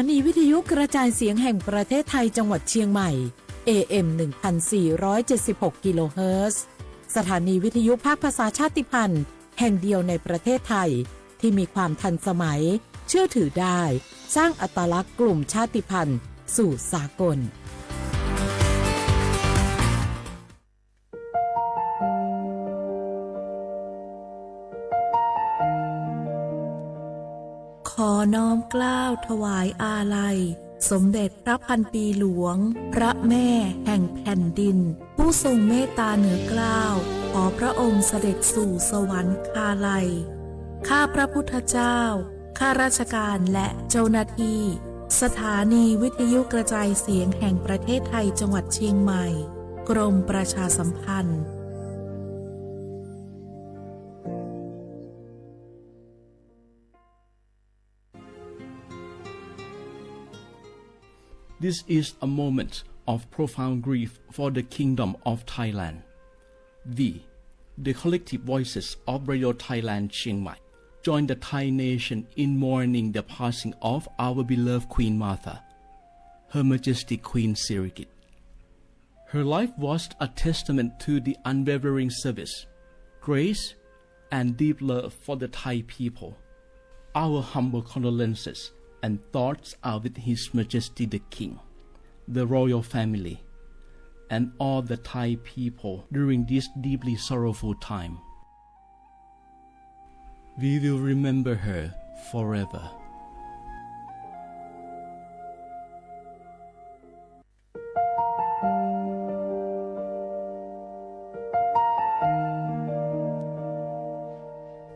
นีวิทยุกระจายเสียงแห่งประเทศไทยจังหวัดเชียงใหม่ เอ เอ็ม หนึ่งพันสี่ร้อยเจ็ดสิบหก กิโลเฮิรตซ์ สถานีวิทยุภาคภาษาชาติพันธุ์แห่งเดียวในประเทศไทย ที่มีความทันสมัย เชื่อถือได้ สร้างอัตลักษณ์กลุ่มชาติพันธุ์สู่สากล ขอน้อมเกล้าถวายอาลัย สมเด็จพระพันปีหลวง พระแม่แห่งแผ่นดิน ผู้ทรงเมตตาเหนือเกล้า ขอพระองค์เสด็จสู่สวรรคาลัย ข้าพระพุทธเจ้า ข้าราชการและเจ้าหน้าที่ สถานีวิทยุกระจายเสียงแห่งประเทศไทยจังหวัดเชียงใหม่ กรมประชาสัมพันธ์ This is a moment of profound grief for the Kingdom of Thailand. We, the collective voices of Radio Thailand Chiang Mai, join the Thai nation in mourning the passing of our beloved Queen Mother, Her Majesty Queen Sirikit. Her life was a testament to the unwavering service, grace, and deep love for the Thai people. Our humble condolences and thoughts are with His Majesty the King, the royal family, and all the Thai people during this deeply sorrowful time. We will remember her forever.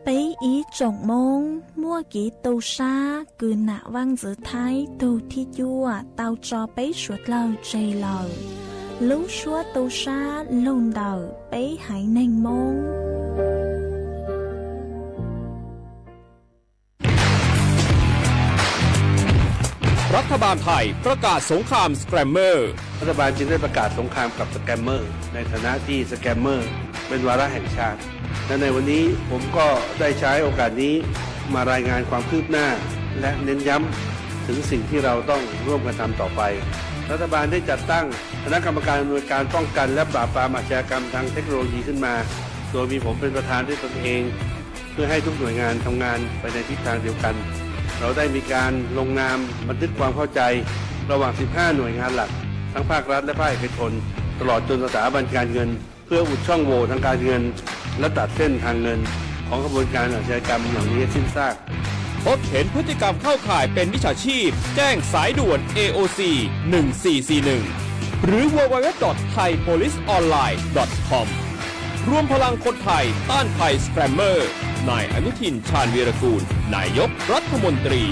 Peb ib tsoom Hmoob muaj kev tu sab kws nam vaj ntxwv Thaib tug thib cuaj tau tso peb suav dlawg tseg lawm. Lub suab tu sab lug ntawm peb haiv neeg Hmoob. รัฐบาลไทยประกาศสงครามสแกมเมอร์ รัฐบาลจึงได้ประกาศสงครามกับสแกมเมอร์ ในฐานะที่สแกมเมอร์เป็นวาระแห่งชาติ และในวันนี้ผมก็ได้ใช้โอกาสนี้มารายงานความคืบหน้า และเน้นย้ำถึงสิ่งที่เราต้องร่วมกันทำต่อไป รัฐบาลได้จัดตั้งคณะกรรมการอำนวยการป้องกันและปราบปรามอาชญากรรมทางเทคโนโลยีขึ้นมา โดยมีผมเป็นประธานด้วยตนเอง เพื่อให้ทุกหน่วยงานทำงานไปในทิศทางเดียวกัน เราได้มีการลงนามบันทึกความเข้าใจระหว่าง สิบห้า หน่วยงานหลัก ทั้งภาครัฐและภาคเอกชน ตลอดจนสถาบันการเงิน เพื่ออุดช่องโหว่ทางการเงิน และตัดเส้นทางเงินของขบวนการอาชญากรรมเหล่านี้ให้สิ้นซาก พบเห็นพฤติกรรมเข้าข่ายเป็นมิจฉาชีพ แจ้งสายด่วน เอ โอ ซี หนึ่งสี่สี่หนึ่ง หรือ ดับเบิลยู ดับเบิลยู ดับเบิลยู ดอท ไทย โพลิส ออนไลน์ ดอท คอม รวมพลังคนไทยต้านภัยสแกมเมอร์ นายอนุทิน ชาญวีรกูล นายกรัฐมนตรี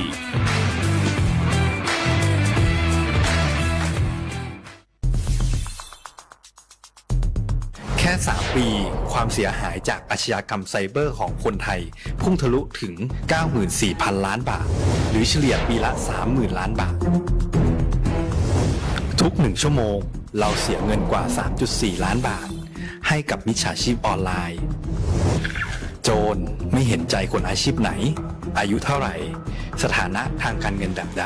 แค่ สาม ปี ความเสียหายจากอาชญากรรมไซเบอร์ของคนไทย พุ่งทะลุถึง เก้าหมื่นสี่พัน ล้านบาท หรือเฉลี่ยปีละ สามหมื่น ล้านบาท ทุกหนึ่งชั่วโมง เราเสียเงินกว่า สามจุดสี่ ล้านบาท ให้กับมิจฉาชีพออนไลน์ โจรไม่เห็นใจคนอาชีพไหน อายุเท่าไหร่ สถานะทางการเงินแบบใด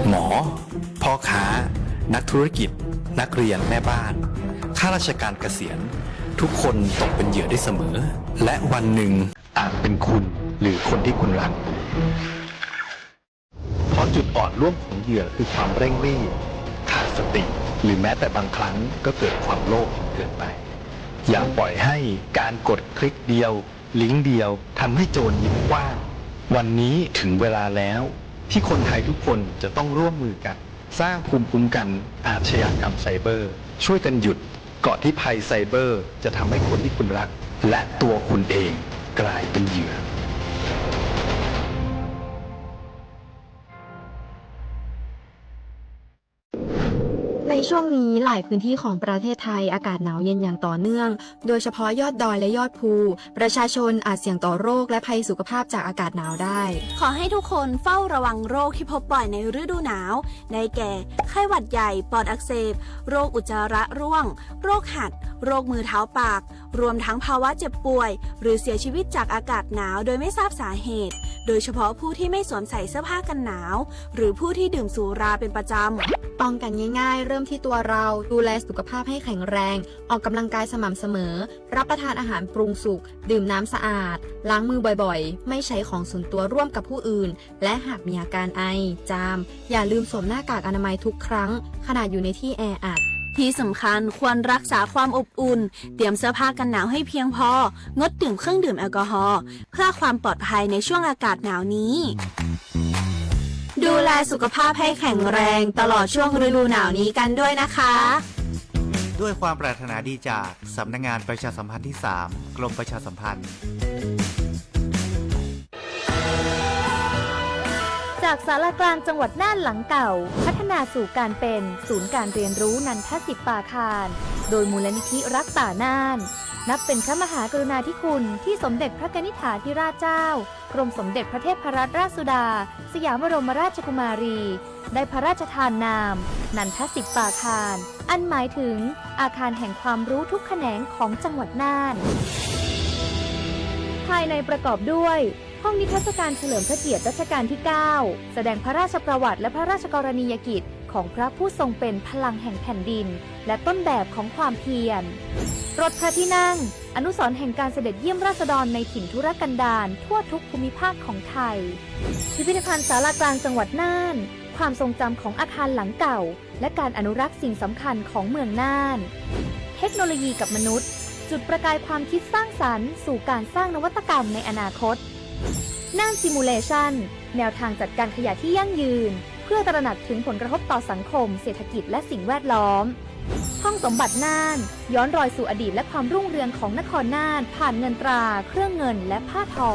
หมอ พ่อค้า นักธุรกิจ นักเรียน แม่บ้าน ข้าราชการเกษียณ ทุกคนตกเป็นเหยื่อได้เสมอ และวันหนึ่งอาจเป็นคุณหรือคนที่คุณรัก เพราะจุดอ่อนร่วมของเหยื่อคือความเร่งรีบ ขาดสติ หรือแม้แต่บางครั้งก็เกิดความโลภจนเกินไป อย่าปล่อยให้การกดคลิกเดียว ลิงก์เดียว ทำให้โจรยิ้มกว้าง วันนี้ถึงเวลาแล้ว ที่คนไทยทุกคนจะต้องร่วมมือกัน สร้างภูมิคุ้มกันอาชญากรรมไซเบอร์ ช่วยกันหยุด ก่อนที่ภัยไซเบอร์จะทำให้คนที่คุณรัก และตัวคุณเองกลายเป็นเหยื่อ ในช่วงนี้หลายพื้นที่ของประเทศไทยอากาศหนาวเย็นอย่างต่อเนื่อง โดยเฉพาะยอดดอยและยอดภู ประชาชนอาจเสี่ยงต่อโรคและภัยสุขภาพจากอากาศหนาวได้ ขอให้ทุกคนเฝ้าระวังโรคที่พบบ่อยในฤดูหนาว ได้แก่ ไข้หวัดใหญ่ ปอดอักเสบ โรคอุจจาระร่วง โรคหัด โรคมือเท้าปาก รวมทั้งภาวะเจ็บป่วย หรือเสียชีวิตจากอากาศหนาวโดยไม่ทราบสาเหตุ โดยเฉพาะผู้ที่ไม่สวมใส่เสื้อผ้ากันหนาว หรือผู้ที่ดื่มสุราเป็นประจำ ป้องกันง่ายๆ เริ่มที่ตัวเรา ดูแลสุขภาพให้แข็งแรง ออกกำลังกายสม่ำเสมอ รับประทานอาหารปรุงสุก ดื่มน้ำสะอาด ล้างมือบ่อยๆ ไม่ใช้ของส่วนตัวร่วมกับผู้อื่น และหากมีอาการไอ จาม อย่าลืมสวมหน้ากากอนามัยทุกครั้ง ขณะอยู่ในที่แออัด ที่สำคัญควรรักษาความอบอุ่น เตรียมเสื้อผ้ากันหนาวให้เพียงพอ งดดื่มเครื่องดื่มแอลกอฮอล์ เพื่อความปลอดภัยในช่วงอากาศหนาวนี้ ดูแลสุขภาพให้แข็งแรงตลอดช่วงฤดูหนาวนี้กันด้วยนะคะ ด้วยความปรารถนาดีจากสำนักงานประชาสัมพันธ์ที่สาม กรมประชาสัมพันธ์ จากศาลากลางจังหวัดน่านหลังเก่า พัฒนาสู่การเป็นศูนย์การเรียนรู้นันทสิทธิ์ปาคาร โดยมูลนิธิรักป่าน่าน นับเป็นพระมหากรุณาธิคุณที่สมเด็จพระกนิษฐาธิราชเจ้า กรมสมเด็จพระเทพรัตนราชสุดา สยามบรมราชกุมารี ได้พระราชทานนาม นันทสิทธิ์ปาคาร อันหมายถึงอาคารแห่งความรู้ทุกแขนงของจังหวัดน่าน ภายในประกอบด้วย ห้องนิทรรศการเฉลิมพระเกียรติรัชกาลที่เก้า แสดงพระราชประวัติและพระราชกรณียกิจของพระผู้ทรงเป็นพลังแห่งแผ่นดิน และต้นแบบของความเพียร รถพระที่นั่ง อนุสรณ์แห่งการเสด็จเยี่ยมราษฎรในถิ่นทุรกันดารทั่วทุกภูมิภาคของไทย พิพิธภัณฑ์ศาลากลางจังหวัดน่าน ความทรงจำของอาคารหลังเก่า และการอนุรักษ์สิ่งสำคัญของเมืองน่าน เทคโนโลยีกับมนุษย์ จุดประกายความคิดสร้างสรรค์สู่การสร้างนวัตกรรมในอนาคต น่าน Simulation แนวทางจัดการขยะที่ยั่งยืน เพื่อตระหนักถึงผลกระทบต่อสังคม เศรษฐกิจ และสิ่งแวดล้อม ห้องสมบัติน่าน ย้อนรอยสู่อดีตและความรุ่งเรืองของนครน่าน ผ่านเงินตรา เครื่องเงิน และผ้าทอ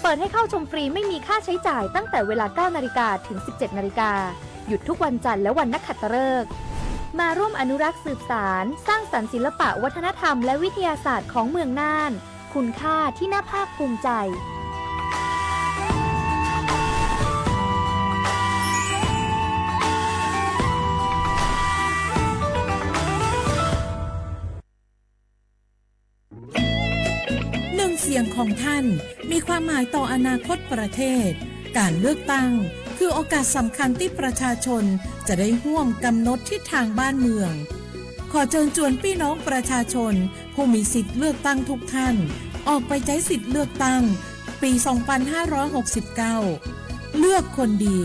เปิดให้เข้าชมฟรีไม่มีค่าใช้จ่ายตั้งแต่เวลา เก้า นาฬิกา ถึง สิบเจ็ด นาฬิกา หยุดทุกวันจันทร์และวันนักขัตฤกษ์ มาร่วมอนุรักษ์สืบสาน สร้างสรรค์ศิลปะวัฒนธรรมและวิทยาศาสตร์ของเมืองน่าน คุณค่าที่น่าภาคภูมิใจ หนึ่งเสียงของท่านมีความหมายต่ออนาคตประเทศ การเลือกตั้งคือโอกาสสำคัญที่ประชาชนจะได้ร่วมกำหนดทิศทางบ้านเมือง ขอเชิญชวนพี่น้องประชาชนผู้มีสิทธิ์เลือกตั้งทุกท่าน ออกไปใช้สิทธิ์เลือกตั้งปี สองพันห้าร้อยหกสิบเก้า เลือกคนดี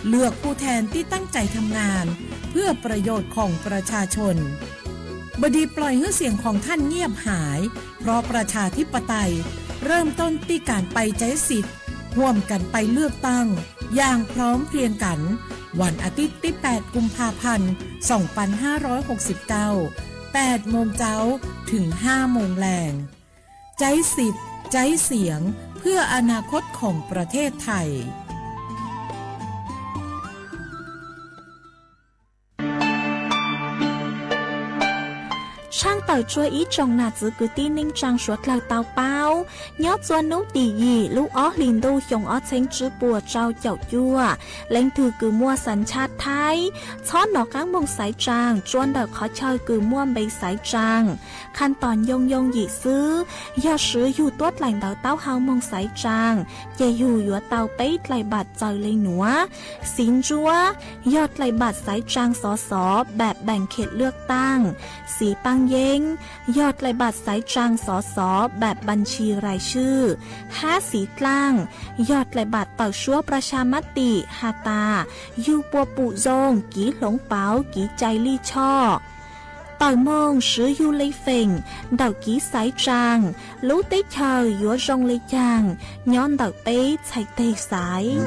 เลือกผู้แทนที่ตั้งใจทำงาน เพื่อประโยชน์ของประชาชน บดีปล่อยให้เสียงของท่านเงียบหาย เพราะประชาธิปไตยเริ่มต้นที่การไปใช้สิทธิ์ ร่วมกันไปเลือกตั้ง อย่างพร้อมเพรียงกัน วันอาทิตย์ที่ แปด กุมภาพันธ์ สองพันห้าร้อยหกสิบเก้า แปด โมงเช้า ถึง ห้า โมงแลง ใช้สิทธิ์ ใช้เสียง เพื่ออนาคตของประเทศไทย Tshaj tawm tsua ib tsoom nam txwv kwv tij neej tsaa suav dlawg tau paub, nyob txua hnub tim yim lub ob hlis ntuj xyoo ob txheeb tsib puas rau caum cuaj, leej twg kws muaj xas ntshaj Thaib, txhob nov qaab moog xaiv tsaa tsua ntawm qhov chaw kws muaj npe xaiv tsaa. Qha tos ncoo yoo yim xwb, yog swv yug tuab dlaim ntawv taub hau moog xaiv tsaa, ces yug yuav tau peb dlaim npaam txaws le nuav: Xiv ntsuab, yog dlaim npaam xaiv tsaa xov xov npaam npaam khej lwaj taaj. Xiv paab yeeb, yog dlaim npaam xaiv tsaa xov xov npaam npaam ntshis rais swj. Hab xiv dlaaj, yog dlaim npaam tawm suab pras sa mab tim has tas yug puas pum zoo, kiv hloov pauv, kiv cai lij choj. Tawm moog swv yug le feem ntawm kiv xaiv tsaa, lub teb chaws yuav zoo le caag nyob ntawm peb txhais teg xaiv.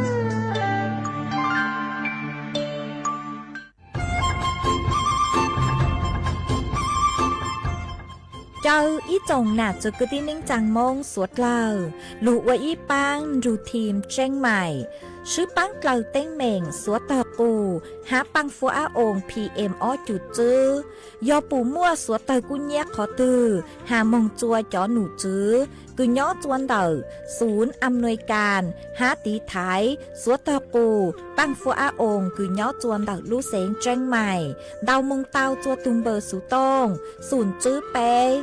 Caw ib tsoom nam txwv kwv tij neej tsaa Moob suav dlawg lug ua ib paab nrug thim tseeb maim, swb paab dlawg teeb meem suav tawg qus hab paaj fuab ab oo P M ob cum tswb. Yog pum muaj suav tawg kub nyiab qhov twg, has moog tsua cov num tswv kws nyob tsua ntawm xuv am nuaj kas hab tiv thaiv xuav tawg qus paaj fuab ab oos kws nyob tsua ntawm lub xeev Tseeb Mais, ntaus moog tau tsua tug npawb xuv tooj xoom tswb peb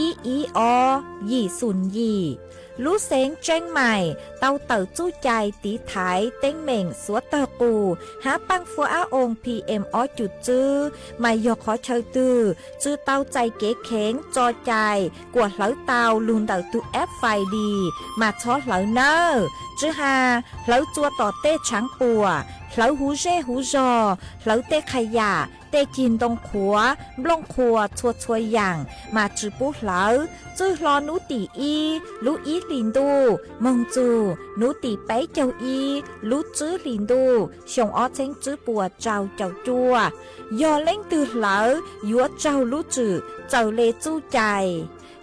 ib ib ob yim xoom yim. Lub xeev Tseeb Mais tau tawm txuj cai tiv thaiv teeb meem xuav tawg qus hab paaj fuab ab oos P M ob cum tswb, mas yog qhov chaw twg tsi tau txais kev kheev tso cai kuas hlawv tau lug ntawm tug F I D mas txhob hlawv nawb. Tsi has hlawv tsua tom tej tshaav puam, hlawv huv zej huv zog, hlawv tej qha yam, tej cig ntoo qhuav, nplooj qhuas txhua txhua yaam mas tsi pub hlawv. Txwj hlo nub tim ib lub ib hlis ntuj moog txug nub tim peb caug ib lub tswb hlis ntuj xyoo ob txheeb tswb puas rau caum cuaj. Yog leej twg hlawv yuav raug lub tswm txawm le txuj cai.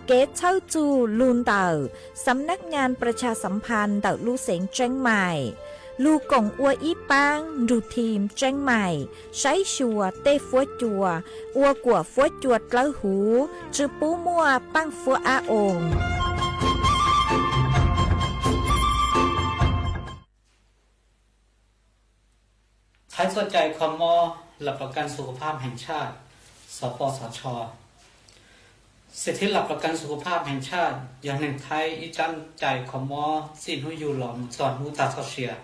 Kev txhawb txug lug ntawm Xam nab nyaas pras tshas xam phas ntawm lub xeev Tseeb Mais, lug koom ua ib paab nrug thim Tseeb Mais saib xyuas tej fuab cua ua kuam fuab cua dlawb huv, tsi pub muaj paaj fuab ab oos. Thaib txoj cai kho mob หลักประกันสุขภาพแห่งชาติ สปสช. สิทธิหลักประกันสุขภาพแห่งชาติ yog neeg Thaib ib tsab cai kho mob txij hnub yug los mus txog hnub tag txoj sia,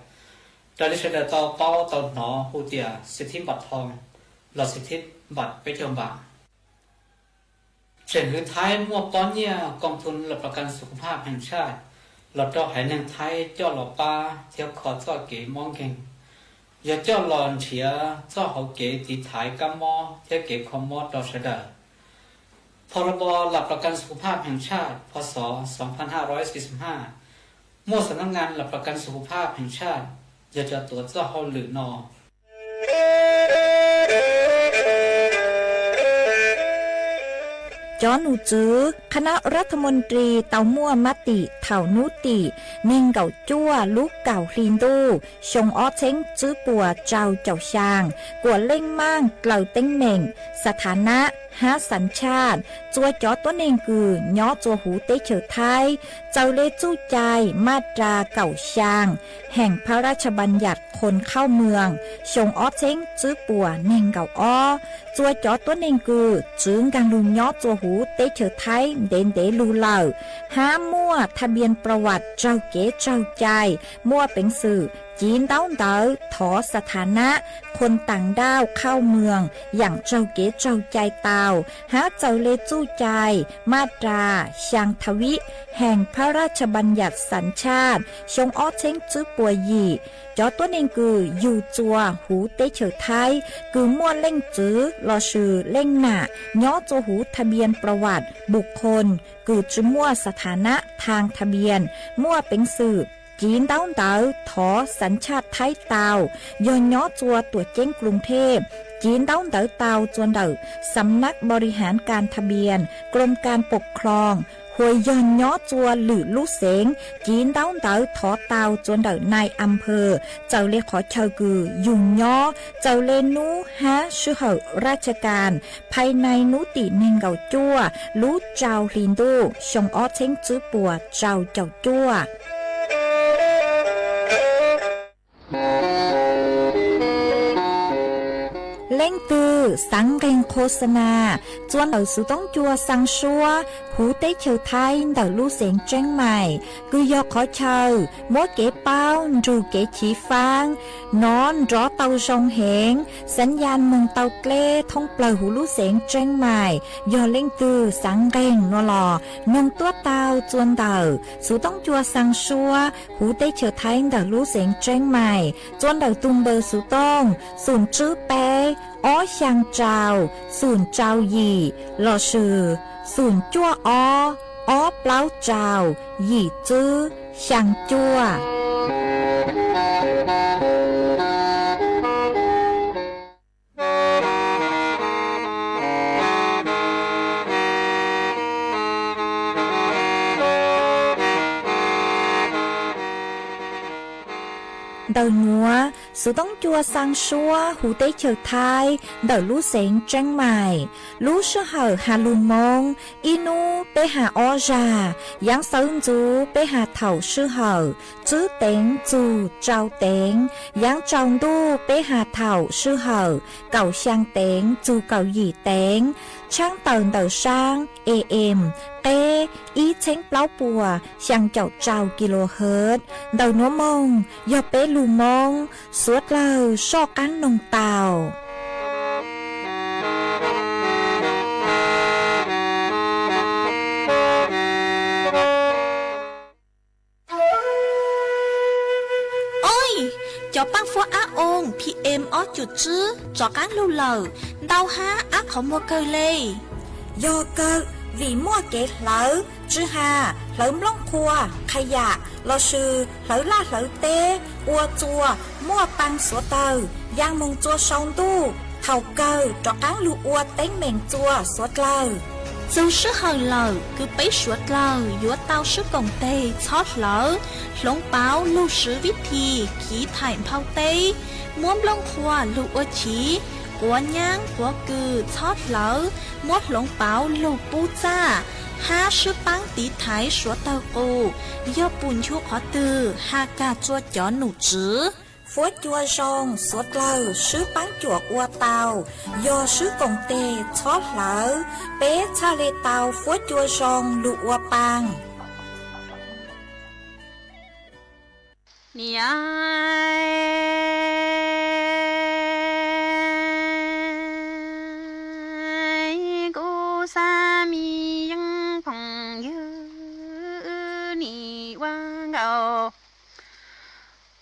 raws li sawv daws tau paub tau hnov hu tias สิทธิบัตรทอง los สิทธิบัตร peb caug npam. Tseem hwv Thaib muaj pob nyiaj กองทุนหลักประกันสุขภาพแห่งชาติ los rau haiv neeg Thaib coj los pab thiab kho txoj kev mob nkeeg, yog coj los nrhiav txoj hauv kev tiv thaiv kab mob thiab kev kho mob rau sawv daws. พรบหลักประกันสุขภาพแห่งชาติ พ.ศ. สองพันห้าร้อยสี่สิบห้า muaj สำนักงานหลักประกันสุขภาพแห่งชาติ yog cov tuav txoj hauj lwm no. Cov num tswv คณะรัฐมนตรี tau muaj mab tim thaum nub tim neeg nkaum cuaj lub kaum hli ntuj xyoo ob txheeb tswb puas rau caum xyaa kuas leej maaj dlaws teeb meem สถานะ hab สัญชาติ tsua cov tuab neeg kws nyob tsua huv teb chaws Thaib, txawm le txuj cai maj ras kaum xyaa แห่งพระราชบัญญัติคนเข้าเมือง xyoo ob txheeb tswb puas neeg nkaum ob. Tsua cov tuab neeg kws tsi nkaag lug nyob tsua huv teb chaws Thaib ntev ntev lug lawm, hab muaj ทะเบียนประวัติ raug kev tsaug cai, muaj peev xwm civ ntaub ntawv thov สถานะ คนต่างด้าวเข้าเมือง yaam raug kev tsaug cai tau, hab txawm le txuj cai maj ras xyaa tha vib แห่งพระราชบัญญัติสัญชาติ xyoo ob txheeb tswb puas yim. Cov tuab neeg kws yug tsua huv teb chaws Thaib kws muaj leej txiv lossis leej nam nyob tsua huv ทะเบียนประวัติบุคคล kws tsi muaj สถานะทางทะเบียน muaj peev xwm civ ntaub ntawv thov สัญชาติไทย tau, yog nyob tsua tuam ceeb กรุงเทพ civ ntaub ntawv tau tsua ntawm สำนักบริหารการทะเบียน กรมการปกครอง hos yog nyob tsua lwm lub xeev civ ntaub ntawv thov tau tsua ntawm นายอำเภอ txawm le qhov chaw kws yug nyob, txawm le nub hab sij hawm ราชการ ภายใน nub tim neeg nkaum cuaj lub rau hli ntuj xyoo ob txheeb tswb puas rau caum cuaj. Leej twg xaav nqeeg โฆษณา tsua ntawm xuv toob cua xaa suab huv teb chaws Thaib ntawm lub xeev Tseeb Mais, kws yog qhov chaw muab kev paub nrug kev chiv faab nov nrov tau zoo heev, xaav yaj moog tau dleb thoob plawg huv lub xeev Tseeb Mais. Yog leej twg xaav nqeeg no los noog tuab tau tsua ntawm xuv toob cua xaa suab huv teb chaws Thaib ntawm lub xeev Tseeb Mais, tsua ntawm tug npawb xuv tooj xoom tswb peb ob xyaa rau xoom rau yim lossis xoom cuaj ob ob plaub rau yim tswb xyaa cuaj. Ntawm nuav, Xuv toob cua xaa suab hu teb chaws Thaib ntawm lub xeev Tseeb Maim. Lub sij hawm has lug Moob, ib nub peb has ob zag, yaav sawv ntxuv peb has thaum sij hawm tswb teev txug tsau teev, yaav tsaus ntuj peb has thaum sij hawm kaum xyaa teev txug kaum yim teev, tshaab tawm ntawm saab A M qeb ib txheeb plaub puas xyaa caum rau kilohertz. Ntawm nuav moog yog peb lug Moob, suav dlawg soj qaab noog tau. Oi, cov paab fuab ab oo P M ob cum tswb rov qaab lug lawm, ntau hab ab qhov muag kawg le. Yog kawg, vim muaj kev hlawv, tsi has hlawv nplooj qhuav, qha yam lossis hlawv laj hlawv teb, ua txuas muaj paa suav dlawg, yaa moog txua sau ntuj, thaum kawg rov qaab lug ua teeb meem txua suav dlawg. Txug sij hawm lawm kws peb suav dlawg yuav tau sib koom teg txhob hlawv, hloov pauv lug swv vib thim khiv thaim nphau teb, muab nplooj qhuav lug ua chiv, quav nyaab quav kws txhob hlawv, muab hloov pauv lug pub txaj, hab sib paab tiv thaiv suav dlawg qus. Yog pum nchu qhov twg has kag rua cov num tswv. Fuab cua zoo suav dlawg sib paab cuam ua tau, yog sib koom teg txhob hlawv, peb txhaj le tau fuab cua zoo lug ua paa. Niam, kuv xav me yeeb phooj ywg, wb nim ua nkauj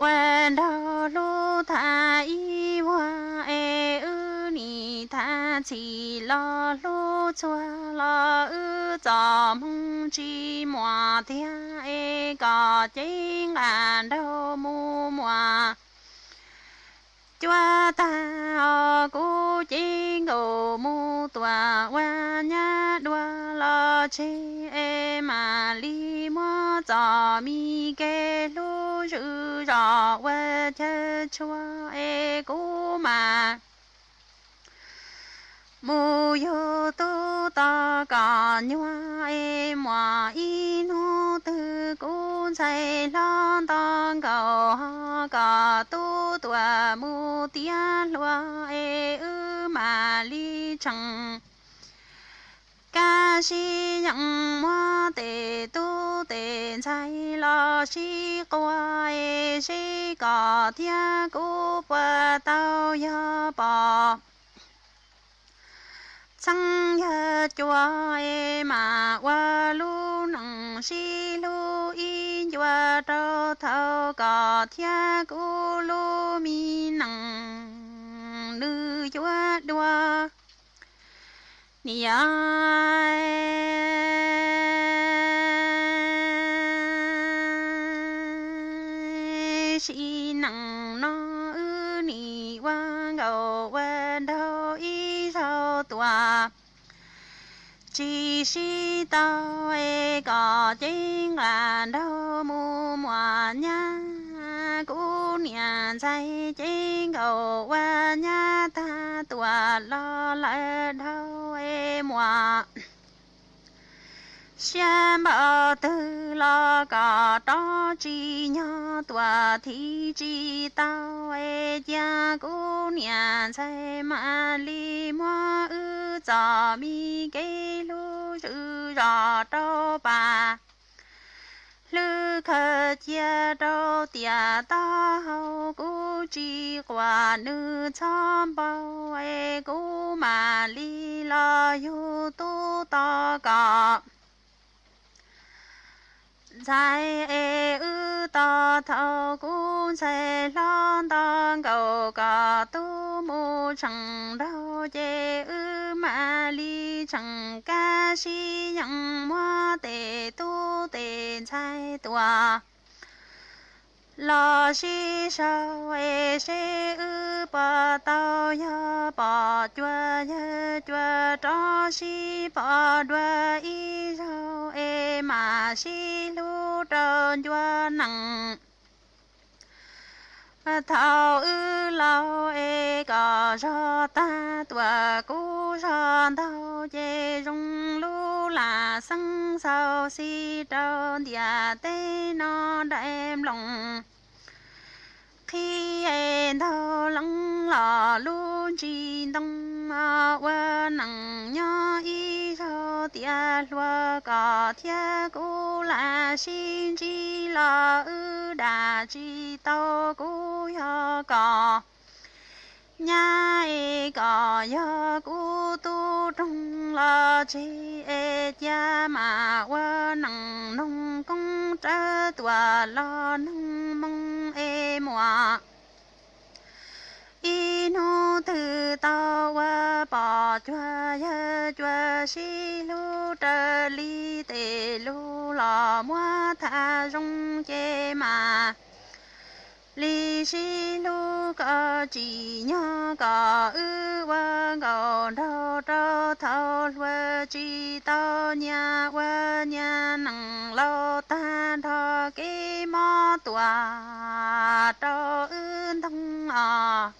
ua nraug hlub tag ib vuag es wb nim tag txim los hlub txhua los wb txoj hmoo tsis muaj tiag es kom cev nqaj nraug mus muas cua tag os. Kuv cev nkaus mus tuam ua nyab dua los tseg es mam li muab txoj me kev hlub zwm zos ua chaw tshua es kuv mam mus yug tub tos kom nyuaj es muaj ib hnub twg kuv ntxhais hlob nto nkaus ho kom tub tuam mus tiav hluas es wb mam li tseem kaj sib yeem muab tes tub tes ntxhais los sib quas es seb kom thiab kuv puas tau yog pom txheeb yog cua es mam ua lub neej sib hlub ib ncua rau thaum kom thiab kuv lub me neej nws yuav dua. Niam, sim neej no wb nim ua nkauj ua nraug ib zaug tuaj tsis sib tau es kom cev nqaj nraug mus muas nyab. Kuv niam ntxhais cev nkaus ua nyab tag tuaj los lawm dhau es muaj siab npaum twg los kom rov tsis nyog tuaj thim tsis tau es cia kuv niam ntxhais mam li muab wb txoj me kev hlub zwm zos rau pas hlwb khaws cia rau tiam taub hau. Kuv tsis quas nws txhob npau es kuv mam li los yug tub tos kom ntxhais es wb tos thaum kuv ntxhais hlob nto nkaus kom tub mus tseem nraug ces wb mam li tseem kaj sib yeem muab tes tub tes ntxhais tuaj los sib sau es seb wb puas tau yog pom cua yawg cua rov sib pom dua ib zaug es mam sib hlub rau ncua neej Thaum wb laus es kom zog tag, tuam kub zog ntau ces zoo lub lam xeeb xaus xi rau ntiaj teb no daim nploos. Qhib es ntaug leeb los lub ntsis ntoo, ua neej nyob ib zaug tiav hluas kom thiab kuv lam sib ntsib los wb dam tsis tau, kuv yog kom nyab es kom yog kuv tub roog los tseg es cia mam ua neej noog koob rawv tuam los noog moo es muam. Ib hnub twg tau ua pom cuag yawg cuag sib hlub raws li tej lus los muab tham zoo ces mam li sib hlub kom tsim nyog kom wb ua nkauj nraug rau thaum hluas tsis tau nyias ua nyias neej laus tag nrho kev mob tuaj rau wb ntog os.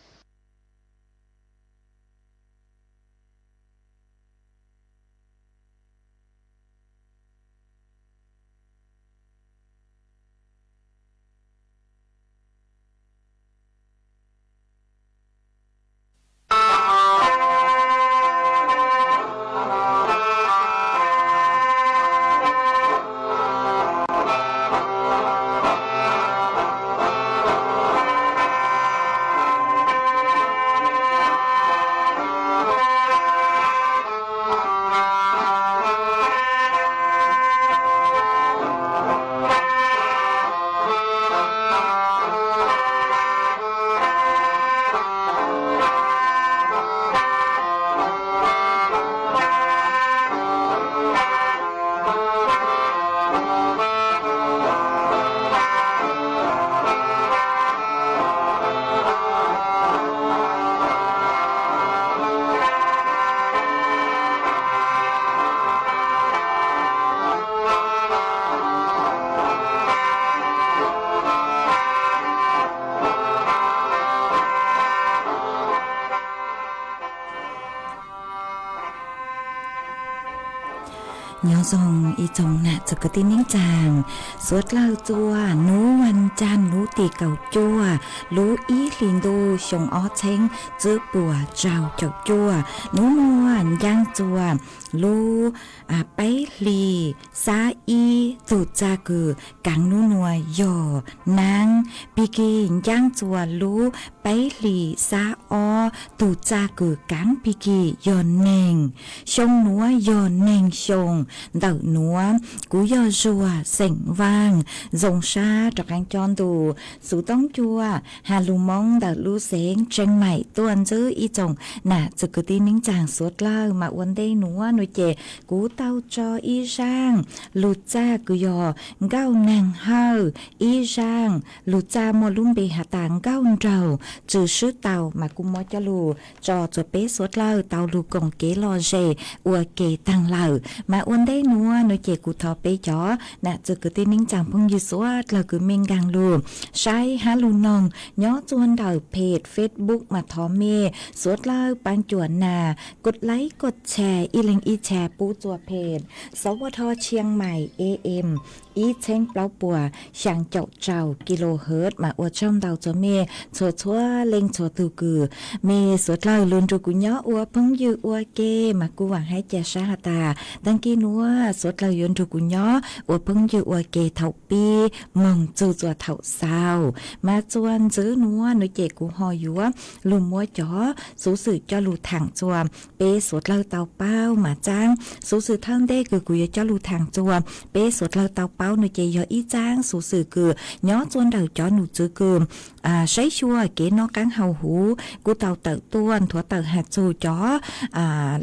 Nyob zoo ib tsoom nam txiv kwv tij neej tsaa, suav dlawg txua nub vas caag nub tim kaum cuaj lub ib hlis ntuj xyoo ob txheeb tsib puas rau caum cuaj. Nub nuav ncaaj txua lub peb hlis xab ib tug txag kws kaav nub nuav yog naab pig kig, ncaaj txua lub peb hlis xab ob tug txag kws kaav pig kig yog neeg. Xyoo nuav yog neeg xyoo ntawm nuav, kuv yog Zuag xeem Vaaj, zoo sab rov qeeb cov ntu xuv toob cua has lug Moob ntawm lub xeev Tseeb Maim tuaj ntsib ib tsoom nam txiv kwv tij neej tsaa suav dlawg. Mas ua ntej nuav nuav ces kuv tau tso ib zaaj lug txag kws yog nkauj neeg hawj, ib zaaj lug txag muaj lub npe has tas nkauj nraug tsw swb tau, mas kuv muab coj lug tso txug peb suav dlawg tau lug koom kev lom zem ua ke taag lawm. Mas ua ntej nuav nuav ces kuv thov peb cov nam txiv kwv tij neej tsaa phooj ywg suav dlawg kws mej nkaag lug saib hab lug noog nyob txuag ntawm peg Facebook mas thov mej suav dlawg paab cuam nas koj laib koj tshas ib leeg ib tshas pub txuag peg Sov Vaj Thoj Tshiab Maim A M ib txheeb plaub puas xyaa caum rau kilohertz. Mas ua tsaug ntau txug mej txhua txhua leej txhua tug kws mej suav dlawg lug nrug kuv nyob ua phooj ywg ua ke. Mas kuv vaam hab ca sab has tas taag kis nuav suav dlawg yuav nrug kuv nyob ua phooj ywg ua ke thaum pib moog txug txuas thaum xaus. Mas txuas ntxiv nuav nuav ces kuv ho yuav lug muab cov xuv xwm coj lug thaam txuas peb suav dlawg tau paub. Mas txaab xuv xwm thawj ntej kws kuv yuav coj lug thaam txuas peb suav dlawg tau paub nuav ces yog ib txaab xuv xwm kws nyob txuag ntawm cov num txwv kws saib xyuas kev noj qaab haus huv kuj tau tawm tuaj nthuav tawm has txug cov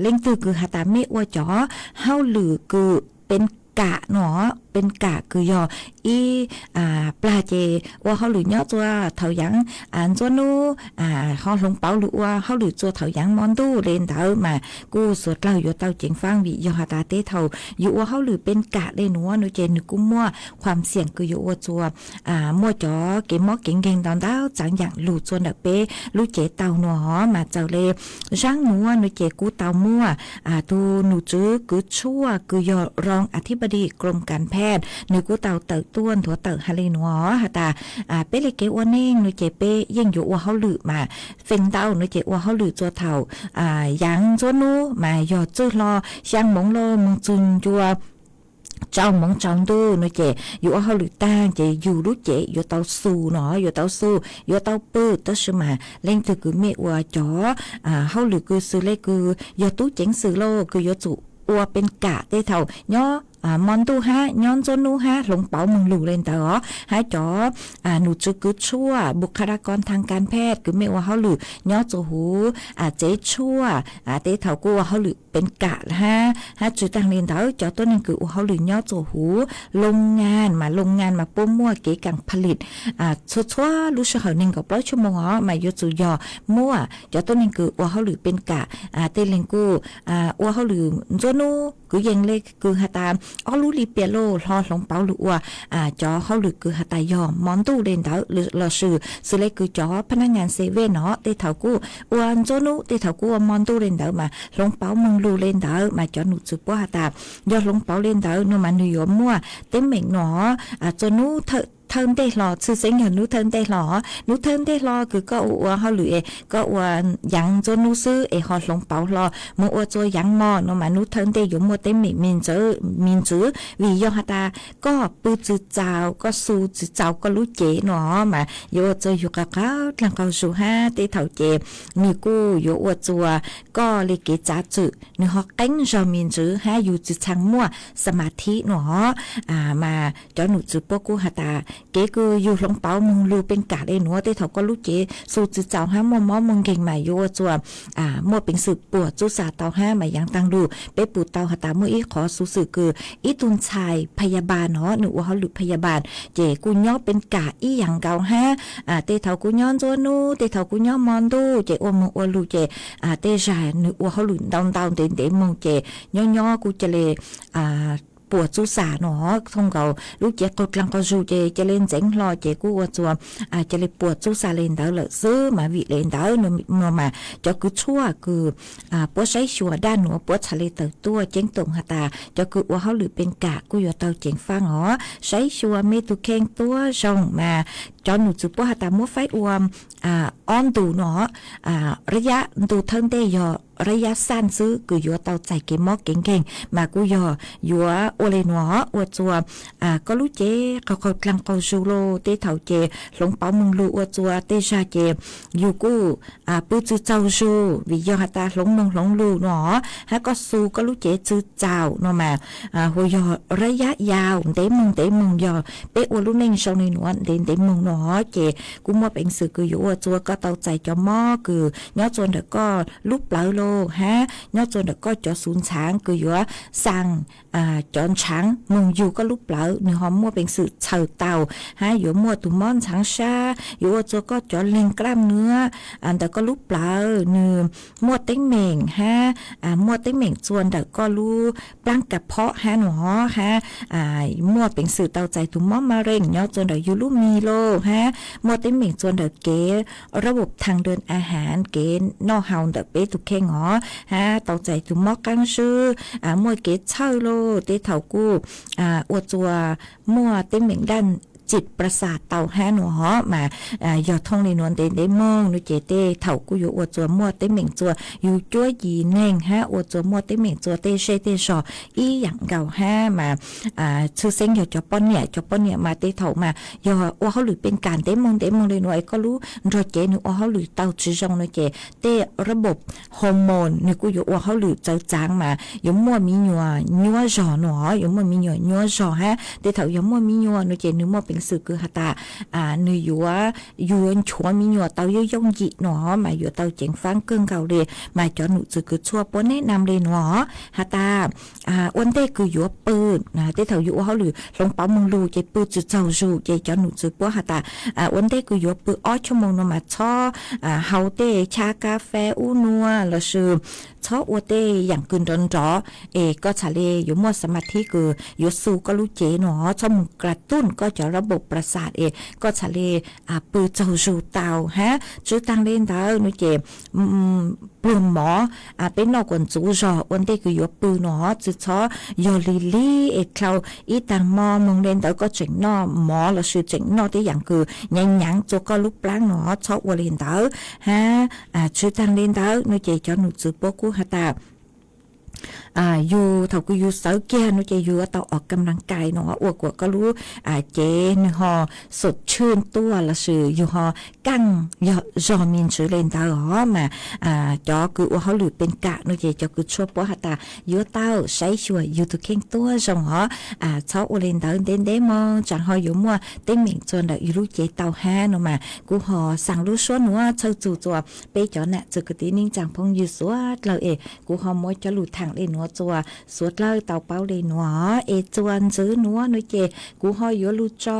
leej twg kws has tas mej ua cov hauj lwm kws peb kam nuav pes kam kws yog ib plag ces ua hauj lwm nyob txua thaum yaav ntxuab nub, ho hloov pauv lug ua hauj lwm txua thaum yaav mo ntuj le ntawd mas kuj suav dlawg yuav tau ceev faab vim yog has tas tej thaum yus ua hauj lwm pes kam le nuav no ces nwg kuj muaj qhuam xiam kws yuav ua txua muaj cov kev mob kev nkeeg ntau ntau txaav yaam lug txua ntawm peb lub cev tau nuav mas txawm le zaab nuav no ces kuj tau muaj tug num tswv kws tshuaj kws yog rong a thib pas dis krom kas phej, nwg kuj tau tawm tuaj nthuav tawm has le nuav has tas peb le kev ua neej no ces peb yeej yuav ua hauj lwm mas feem ntau no ces ua hauj lwm txua thaum yaav ntxuab nub mas yog txwj hlo xyaa moov lug moog txug ncua tsau moov tsau ntuj no ces yus ua hauj lwm taag ces yus lub cev yuav tau xu no, yuav tau xu, yuav tau pw, tab sis mas leej twg kws mej ua cov hauj lwm kws xws le kws yog tub ceev xwm lauj kws yuav tsum ua pes kam tej thaum nyob mo ntuj hab nyob ntxuab nub hab hloov pauv moog lug le ntawd os, hab cov num tswv kws tshuaj bukharakon thaag kas phej kws mej ua hauj lwm nyob txua huv tsev tshuaj tej thaum kuj ua hauj lwm pes kam hab, hab tsi taag le ntawd cov tuab neeg kws ua hauj lwm nyob txua huv loo ngaa mas loo ngaa mas puab muaj kev kaam pha lim txhua txhua lub sij hawm neeg nkaum plaub tshuaj moog os mas yuav tsum yog muaj cov tuab neeg kws ua hauj lwm pes kam. Tej leeg kuj ua hauj lwm ntxuab nub kws yeej le kws has tas ob lub li piam lauj hlo hloov pauv lug ua cov hauj lwm kws has tas yog mo ntuj le ntawd lossis xws le kws cov phab nab ngas se vej no tej thaum kuj ua ntxuab nub tej thaum kuj ua mo ntuj le ntawd mas hloov pauv moog lug le ntawd mas cov num tswv puab has tas yog hloov pauv le ntawd no mas nwg yuav muaj teeb meem no txua nub thawj ntej hlo, tshwj xeeb yog nub thawj ntej hlo. Nub thawj ntej hlo kws koj ua ua hauj lwm es koj ua yaav ntxuab nub xwb es ho hloov pauv hlo moog ua txua yaav mo no mas nub thawj ntej yuav muaj teeb meem me ntxwv vim yog has tas koj pw tsi txaus, koj xu tsi txaus koj lub cev no mas yuav ua txua yug qaug qaug dlaag qaug zug hab tej thaum ces nwg kuj yuav ua txua koj le kev txav txwm nwg ho qeeb zog me ntxwv hab yug tsi txhaj muaj xa ma thib no mas cov num tswv puab kuj has tas kev kws yug hloov pauv moog lug pes kam le nuav tej thaum koj lub cev xu tsi txaus hab muaj mob muaj nkeeg mas yuav ua txua muaj peev xwm puam txuj xas tau hab mas yaav taag lug peb pum tau has tas muaj ib qhov xuv xwm kws ib tug ntxhais phaya bas no nwg ua hauj lwm phaya bas ces kuj nyob pes kam ib yaam nkaus hab tej thaum kuj nyob ntxuab nub tej thaum kuj nyob mo ntuj ces ua moog ua lug ces tej zag nwg ua hauj lwm ntau ntau ntev ntev moog ces nyob nyob kuj ca le puam txuj xas no, thooj nkaus lub cev qaug dlaag qaug zug ces ca le ntxeev hlo ces kuj ua txua ca le puam txuj xas le ntawd lawm xwb mas vim le ntawd no mas cov kws tshuaj kws puab saib xyuas daj nuav puab txhad le tawm tuaj ceeb toom has tas cov kws ua hauj lwm pes kam kuj yuav tau ceev faaj os. Saib xyuas mej tug kheej tuab zoo mas cov num tswv puab has tas muab faib ua ob ntu no, rab yab ntu thawj ntej yog rab yab xaj xwb kws yuav tau txais kev mob kev nkeeg mas kuj yog yuav ua le nuav ua txua koj lub cev qaug qaug dlaag qaug zug lauj tej thaum ces hloov pauv moog lug ua txua tej zag ces yug kuj pw tsi txaus zug vim yog has tas hloov moog hloov lug no hab koj xu koj lub cev tsi txaus no mas hu yog rab yab yau ntev moog ntev moog yog peb ua lub neej zoo le nuav ntev ntev moog no ces kuj muaj peev xwm kws yuav ua txua koj tau txais cov mob kws nyob txua ntawm koj lub plawv lauj hab nyob txua ntawm koj cov xuv ntxhaav kws yuav xaa cov ntxhaav moog yug koj lub plawv nwg ho muaj peev xwm txhaws tau hab yuav muaj tug mob ntxhaav sab yuav ua txua koj cov leeg klam nuav ntawm koj lub plawv nwg muaj teeb meem hab muaj teeb meem txua ntawm koj lub plaab kas phob hab no hab muaj peev xwm tau txais tug mob ma reej nyob txua ntawm yug lub mis lauj hab muaj teeb meem txua ntawm kev rab vos thaj dua a has kev noj haus ntawm peb tug kheej os hab tau txais tug mob qaab zib muaj kev txhawj lauj tej thaum kuj ua txua muaj teeb meem daj tsim plas xas tau hab no hov mas yog thooj le nuav ntev ntev moog no ces tej thaum kuj yuav ua txua muaj teeb meem txua yug cuab yim neeg hab ua txua muaj teeb meem txua tej zej tej zog ib yaam nkaus hab mas tshwj xeeb yog cov poj niam, cov poj niam mas tej thaum mas yog ua hauj lwm pes kam ntev moog ntev moog le nuav es koj lub nrog cev nwg ua hauj lwm tau tsi zoo no ces tej rab vos hormone nwg kuj yuav ua hauj lwm txawv txaav mas yuav muaj mi nyuam nyuab zog no, yuav muaj mi nyuam nyuab zog hab tej thaum yog muaj mi nyuam no ces nwg muaj peev xwm kws has tas nws yuav, yuav nchuav me nyuam tau yooj yooj yim no mas yuav tau ceev fab kawg nkaus li. Mas cov nom tswv kws tshuaj puab neb nam li no has tas ua ntej kws yuav pw, tej thaum yuav ua hauj lwm hloov pauv moog lug ces pw tsi txaug zug ces cov nom tswv puab has tas ua ntej kws yuav pw ob choj moos no mas txhob hau tej chab kab feb ub nua lossis txhob ua tej yaam kws nrov nrov es koj txhad le yuav muaj xas mas thib kws yuav xu koj lub cev no, txhob moog kla tuj koj cov lab npaum plas xas es koj txhad le pw txaug zug tau hab. Tswv taag le ntawd no ces pluag mov peb noj kuas ntxuv zog ua ntej kws yuav pw no tsi txhob yog lig lig es dlhau ib taag mo moog le ntawd koj tseem noj mov lossis tseem noj tej yaam kws nyaav nyaav tsua koj lub plaab no txhob ua le ntawd hab. Tswv taag le ntawd no ces cov nom tswv puab kuj has tas yug thaum kws yug xawv kiag no ces yug yuav tau ua kam laas kais no ua kuas koj lub cev nwg ho xom tshwj tuaj lossis yug ho kaaj yog zog me ntswv le ntawd os mas cov kws ua hauj lwm pes kam no ces cov kws tshuaj puab has tas yuav tau saib xyuas yug tug kheej tuab zoo os. Txhob ua le ntawd ntev ntev moog tsaam ho yuav muaj teeb meem tsua ntawm yug lub cev tau hab no mas kuv ho xaa lub suab nuav txhawj txug tsua peb cov nam txwv kwv tij neej tsaa phooj ywg suav dlawg es kuv ho muab cov lug thaam le nuav tsua suav dlawg tau paub le nuav es tsua ntxiv nuav no ces kuv ho yuav lug tso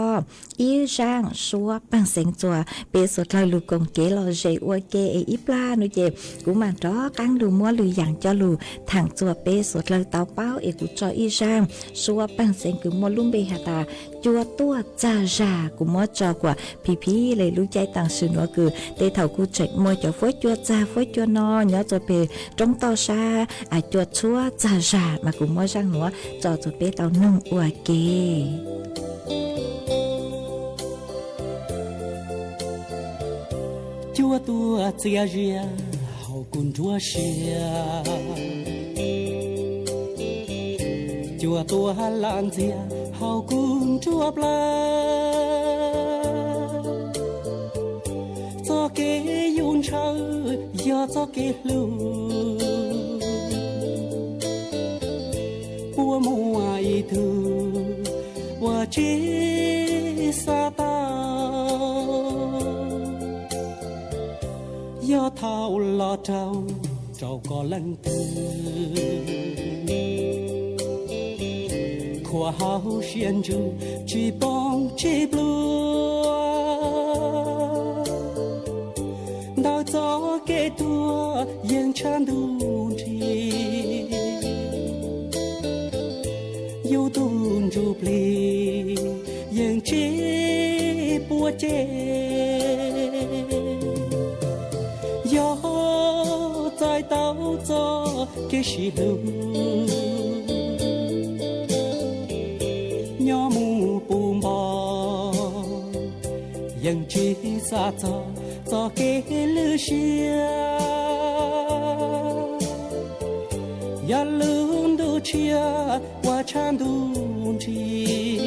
ib zaaj suab paag xeev tsua peb suav dlawg lug koom kev lom zem ua ke es ib plag no ces kuv maam rov qaab lug muab lwm yaam coj lug thaam tsua peb suav dlawg tau paub es kuv tso ib zaaj suab paag xeev kws muaj lub npe has tas cua tuaj txag zag. Kuv muab tso kuas phim phim le lub caij taam sim nuav kws tej thaum kuj tseem muaj cov fuab cua txag fuab cua no nyob tsua peg roob toj sab cua tshuab txag zag mas kuv muab zaaj nuav tso tsua peb tau noog ua ke. Cua tuaj txias zias hauv kuv nruab siab, cua tuaj lam ntxias hauv kuv nruab plawv. Txoj kev yus ntshaw yog txoj kev hlub, puas muaj ib tug uas tsis xav tau. Yog thaum los raug rau koj leej twg, khuam hauv siab ntsws tsis poob tsis pluag. Ntawm txoj kev tuag yeej tshav ntuj nrig, yus tus ntsuj plig yeej tsis puas ceg. Yog txais tau txoj kev sib hlub, nyob mus puv npo yeej tsis xav txog txoj kev lwj siab. Yog lub ntuj tshiab uas tshav ntuj nrig,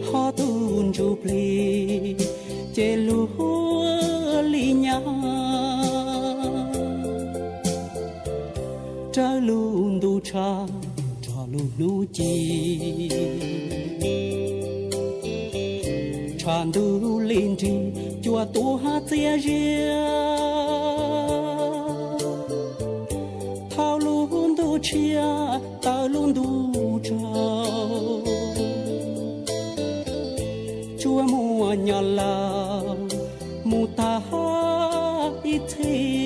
ho tus ntsuj plig ces luag li nyab raws lub ntuj tshav nrog lub hnub ci. Tshav ntuj li nrig cua tuaj txias zias, thaum lub ntuj tshiab tawm lub ntuj tsaus, tsuas muaj nyob lawm mus tag ib txhis.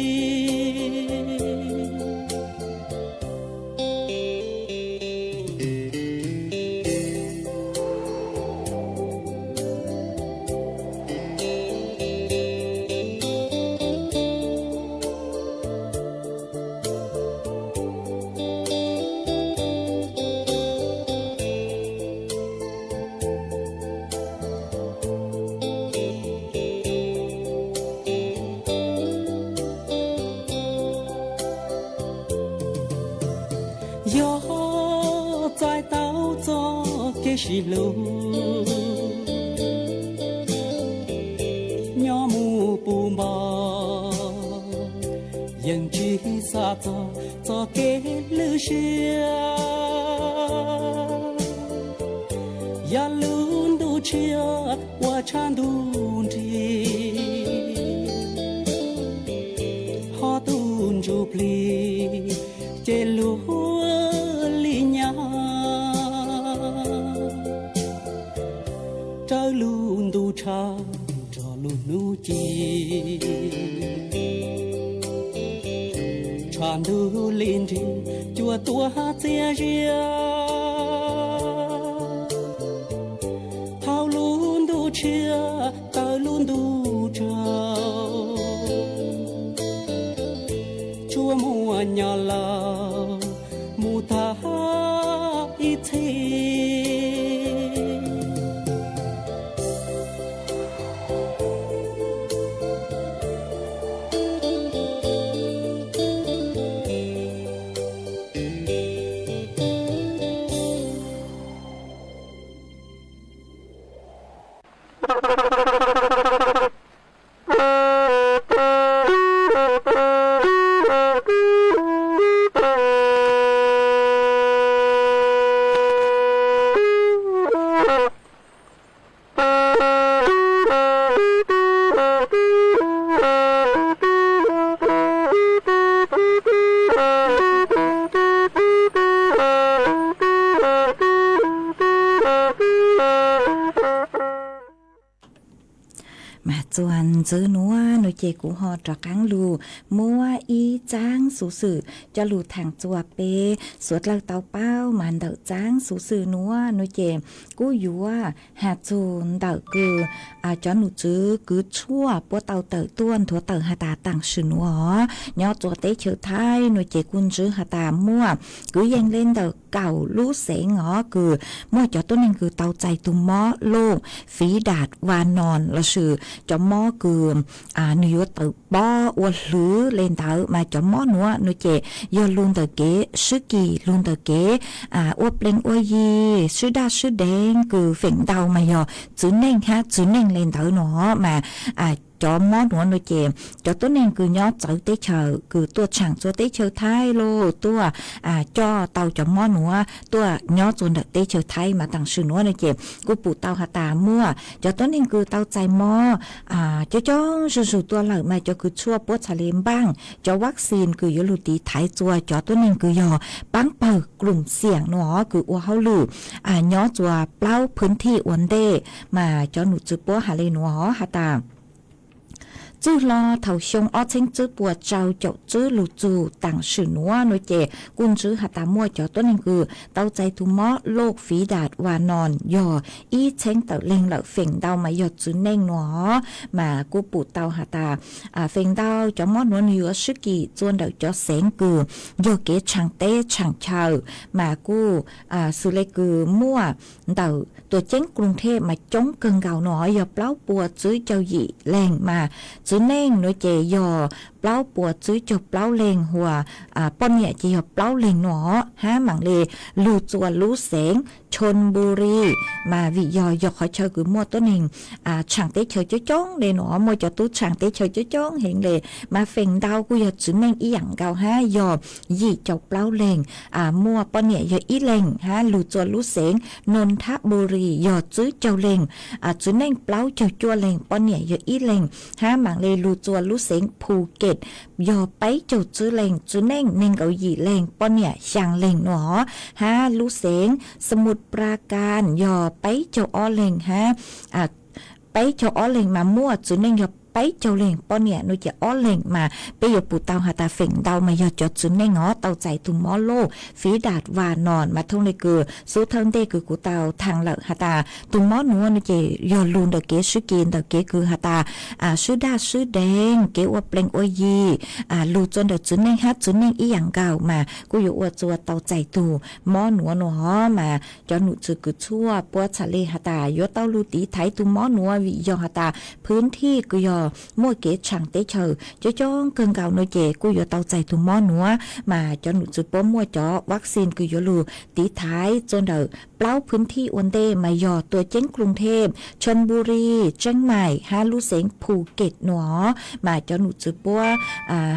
Yog txais tau txoj kev sib hlub, nyob mus puv npo yeej tsis xav txog txoj kev lwj siab. tshiab ua tshab ntuj nrig, ho tus ntsuj plig ces luag li nyab, raws lub ntuj tshav nrog lub hnub ci, tshav ntuj li nrig cua tuaj txias zias. Thaum lub ntuj tshiab tawm lub ntuj tsaus, tsuas muaj nyab lawm mus tag ib txhis. Mas txuas ntxiv nuav nuav ces kuv ho rov qaab lug muab ib txaab xuv xwm coj lug thaam txug peb suav dlawg tau paub. Mas ntawm txaab xuv xwm nuav nuav ces kuj yuav has txug ntawm kws cov num tswv kws tshuaj puab tau tawm tuaj nthuav tawm has tas taam sim nuav nyob txug teb chaws Thaib nuav ces kuj ntsib has tas muaj kwv yees le ntawm kaum lub xeev os kws muaj cov tuab neeg kws tau txais tug mob loj fiv dam va noos lossis cov mob kws nwg yuav tawm pob ua hlwv le ntawd. Mas cov mob nuav nuav ces yog lug ntawm kev swb kis, lug ntawm kev ua plees ua yi, swb daj swb deev kws feem ntau mas yog txwv neej hab txwv neej le ntawd nuav. Mas cov mob nuav nuav ces cov tuab neeg kws nyob txawv teb chaws kws tuaj tshaam txug teb chaws Thaib lug tuaj coj tau cov mob nuav tuaj nyob txug ntawm teb chaws Thaib. Mas taam sim nuav nuav ces kuj pum tau has tas muaj cov tuab neeg kws tau txais mob coob coob zuj zug tuaj lawm. Mas cov kws tshuaj puab txhaj le npaaj cov vaccine kws yuav lug tiv thaiv txug cov tuab neeg kws yog paab pawg krum xiam nuav kws ua hauj lwm nyob txug plaub phwv thij ua ntej. Mas cov num tswv puab has le nuav has tas txwj hlo thaus xyoo ob txheeb tswb puas rau caum tswb lug txug taam sim nuav nuav ces kuj ntsib has tas muaj cov tuab neeg kws tau txais tug mob loj fiv dam va noos yog ib txheeb tawm leeg lawm, feem ntau mas yog txwv neej nuav. Mas kuj pum tau has tas feem ntau cov mob nuav nwg yuav swb kis txug ntawm cov xeev kws yog kev tshaam teb tshaam chaw. Mas kuj xws le kws muaj ntawm tuam ceeb Koos Thej mas coob kawg nkaus nuav yog plaub puas tswb caug yim leeg. Mas txwv neej nuav ces yog plaub puas tswb caug plaub leeg, huas poj niam ces yog plaub leeg nuav hab maam le lug txuas lub xeev Chonburi. Mas vim yog, yog qhov chaw kws muaj tuab neeg tshaam teb chaws coob coob le nuav, muaj cov tub tshaam teb chaws coob coob heev le. Mas feem ntau kuj yog txwv neej ib yaam nkaus hab yog yim caug plaub leeg, muaj poj niam yog ib leeg hab lug txuas lub xeev Nonthaburi yog tswb caug leeg, txwv neej plaub caug cuaj leeg, poj niam yog ib leeg hab maam le lug txuas lub xeev Phuket yog peb caug tswb leeg, txwv neej neeg nkaum yim leeg, poj niam xyaa leeg nuav. Hab lub xeev Samut Prakan yog peb caug ob leeg hab peb caug ob leeg mas muaj txwv neej yog peb caug leeg, poj niam nuav ces ob leeg. Mas peb yuav pum tau has tas feem ntau mas yog cov txwv neej os tau txais tug mob loj fiv dam va noos. Mas thooj le kws xub thawj ntej kws kuv tau thaam lawm has tas tug mob nuav nuav ces yog lug ntawm kev swb kis, ntawm kev kws has tas swb daj swb deev, kev ua plees ua yi, lug txug ntawm txwv neej hab txwv neej ib yaam nkaus mas kuj yuav ua txug tau txais tug mob nuav nuav. Mas cov num tswv kws tshuaj puab txhaj le has tas yuav tau lug tiv thaiv tug mob nuav vim yog has tas phwv thij kws yog muaj kev tshaam teb chaws coob coob kawg nkaus nuav ces kuj yuav tau txais tug mob nuav. Mas cov num tswv puab muaj cov vaccine kws yuav lug tiv thaiv txug ntawm plaub phwv thij ua ntej mas yog tuam ceeb Koos Thej, Chonburi, Tseeb Maim hab lub xeev Phuket nuav. Mas cov num tswv puab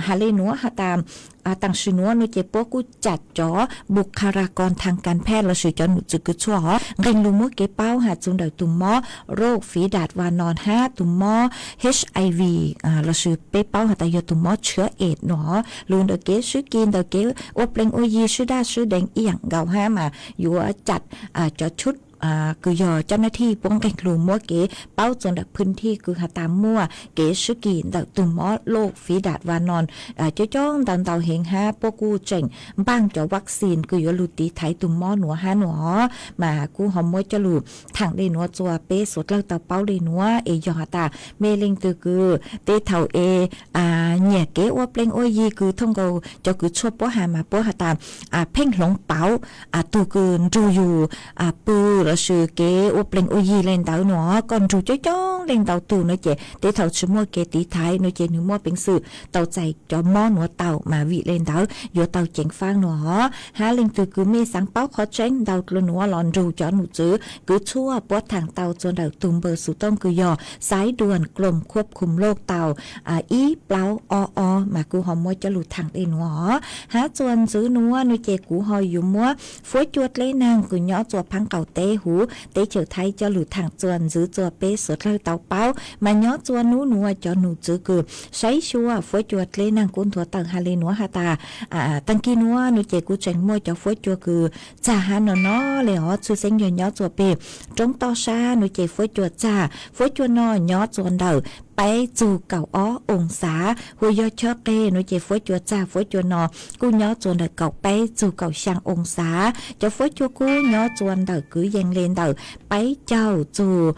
has le nuav has tas tam sim nuav no ces puab kuj cam cov npus kha ra kos thaj kas phaj lossis cov nom tswv kws tshuaj hov nqee lug muab kev paub has txug ntawm tug mob roj fiv dam va no hab tug mob HIV lossis peb paub has tas yog tug mob tshiab es no. Lug ntawm kev swb kis ntawm kev ua plees ua yi swb daj swb deev ib yaam nkaus hab mas yuav cam cov tshub kws yog cov nab thij puab nqee lug muab kev paub txug ntawm phwj thij kws has tas muaj kev swb kis ntawm tug mob roj fiv dam va no coob coob ntau ntau heev hab puab kuj tseem npaaj cov vaccine kws yuav lug tiv thaiv tug mob nuav hab nuav mas kuj ho muab coj lug thaam le nuav txug peb suav dlawg tau paub le nuav es yog has tas mej leej twg kws tej thaum es nyiam kev ua plees ua yi kws thooj nkaus cov kws tshuaj puab has mas puab has tas pheej hloov pauv tug kws nrug yug pw lossis kev ua plees ua yi le ntawd nuav koj nrug coob coob leej ntau tug no ces tej thaum tsi muaj kev tiv thaiv no ces nwg muaj peev xwm tau txais cov mob nuav tau mas vim le ntawd yuav tau ceev faab nuav hab leej twg kws mej xaav paub qhov tseeb ntau dlua nuav los nrug cov nom tswv kws tshuaj puab thaam tau txug ntawm tug npawb xuv tooj kws yog xaiv duas kloom khuab khum loj tau ib plaub ob ob mas kuj ho muab coj lug thaam le nuav hab txuas ntxiv nuav no ces kuv ho yuav muab fuab cua dleb naag kws nyob txuas phaab qaum teb huv teb chaws Thaib coj lug thaam txuas ntxiv txug peb suav dlawg tau paub mas nyob txuas nub nuav cov nom tswv kws saib xyuas fuab cua dleb naag kuj nthuav tawm has le nuav has tas taag kis nuav no ces kuj tseem muaj cov fuab cua kws txag hab no no le os tshwj xeeb yog nyob txuas peg roob toj sab no ces fuab cua txag fuab cua no nyob txuas ntawm peb txug kaum ob oo xav huv yog chawb qeg no ces fuab cua txag fuab cua no kuj nyob txuas ntawm kaum peb txug kaum xyaa oo xav cov fuab cua kub nyob txuas ntawm kwv yees le ntawm peb caug txug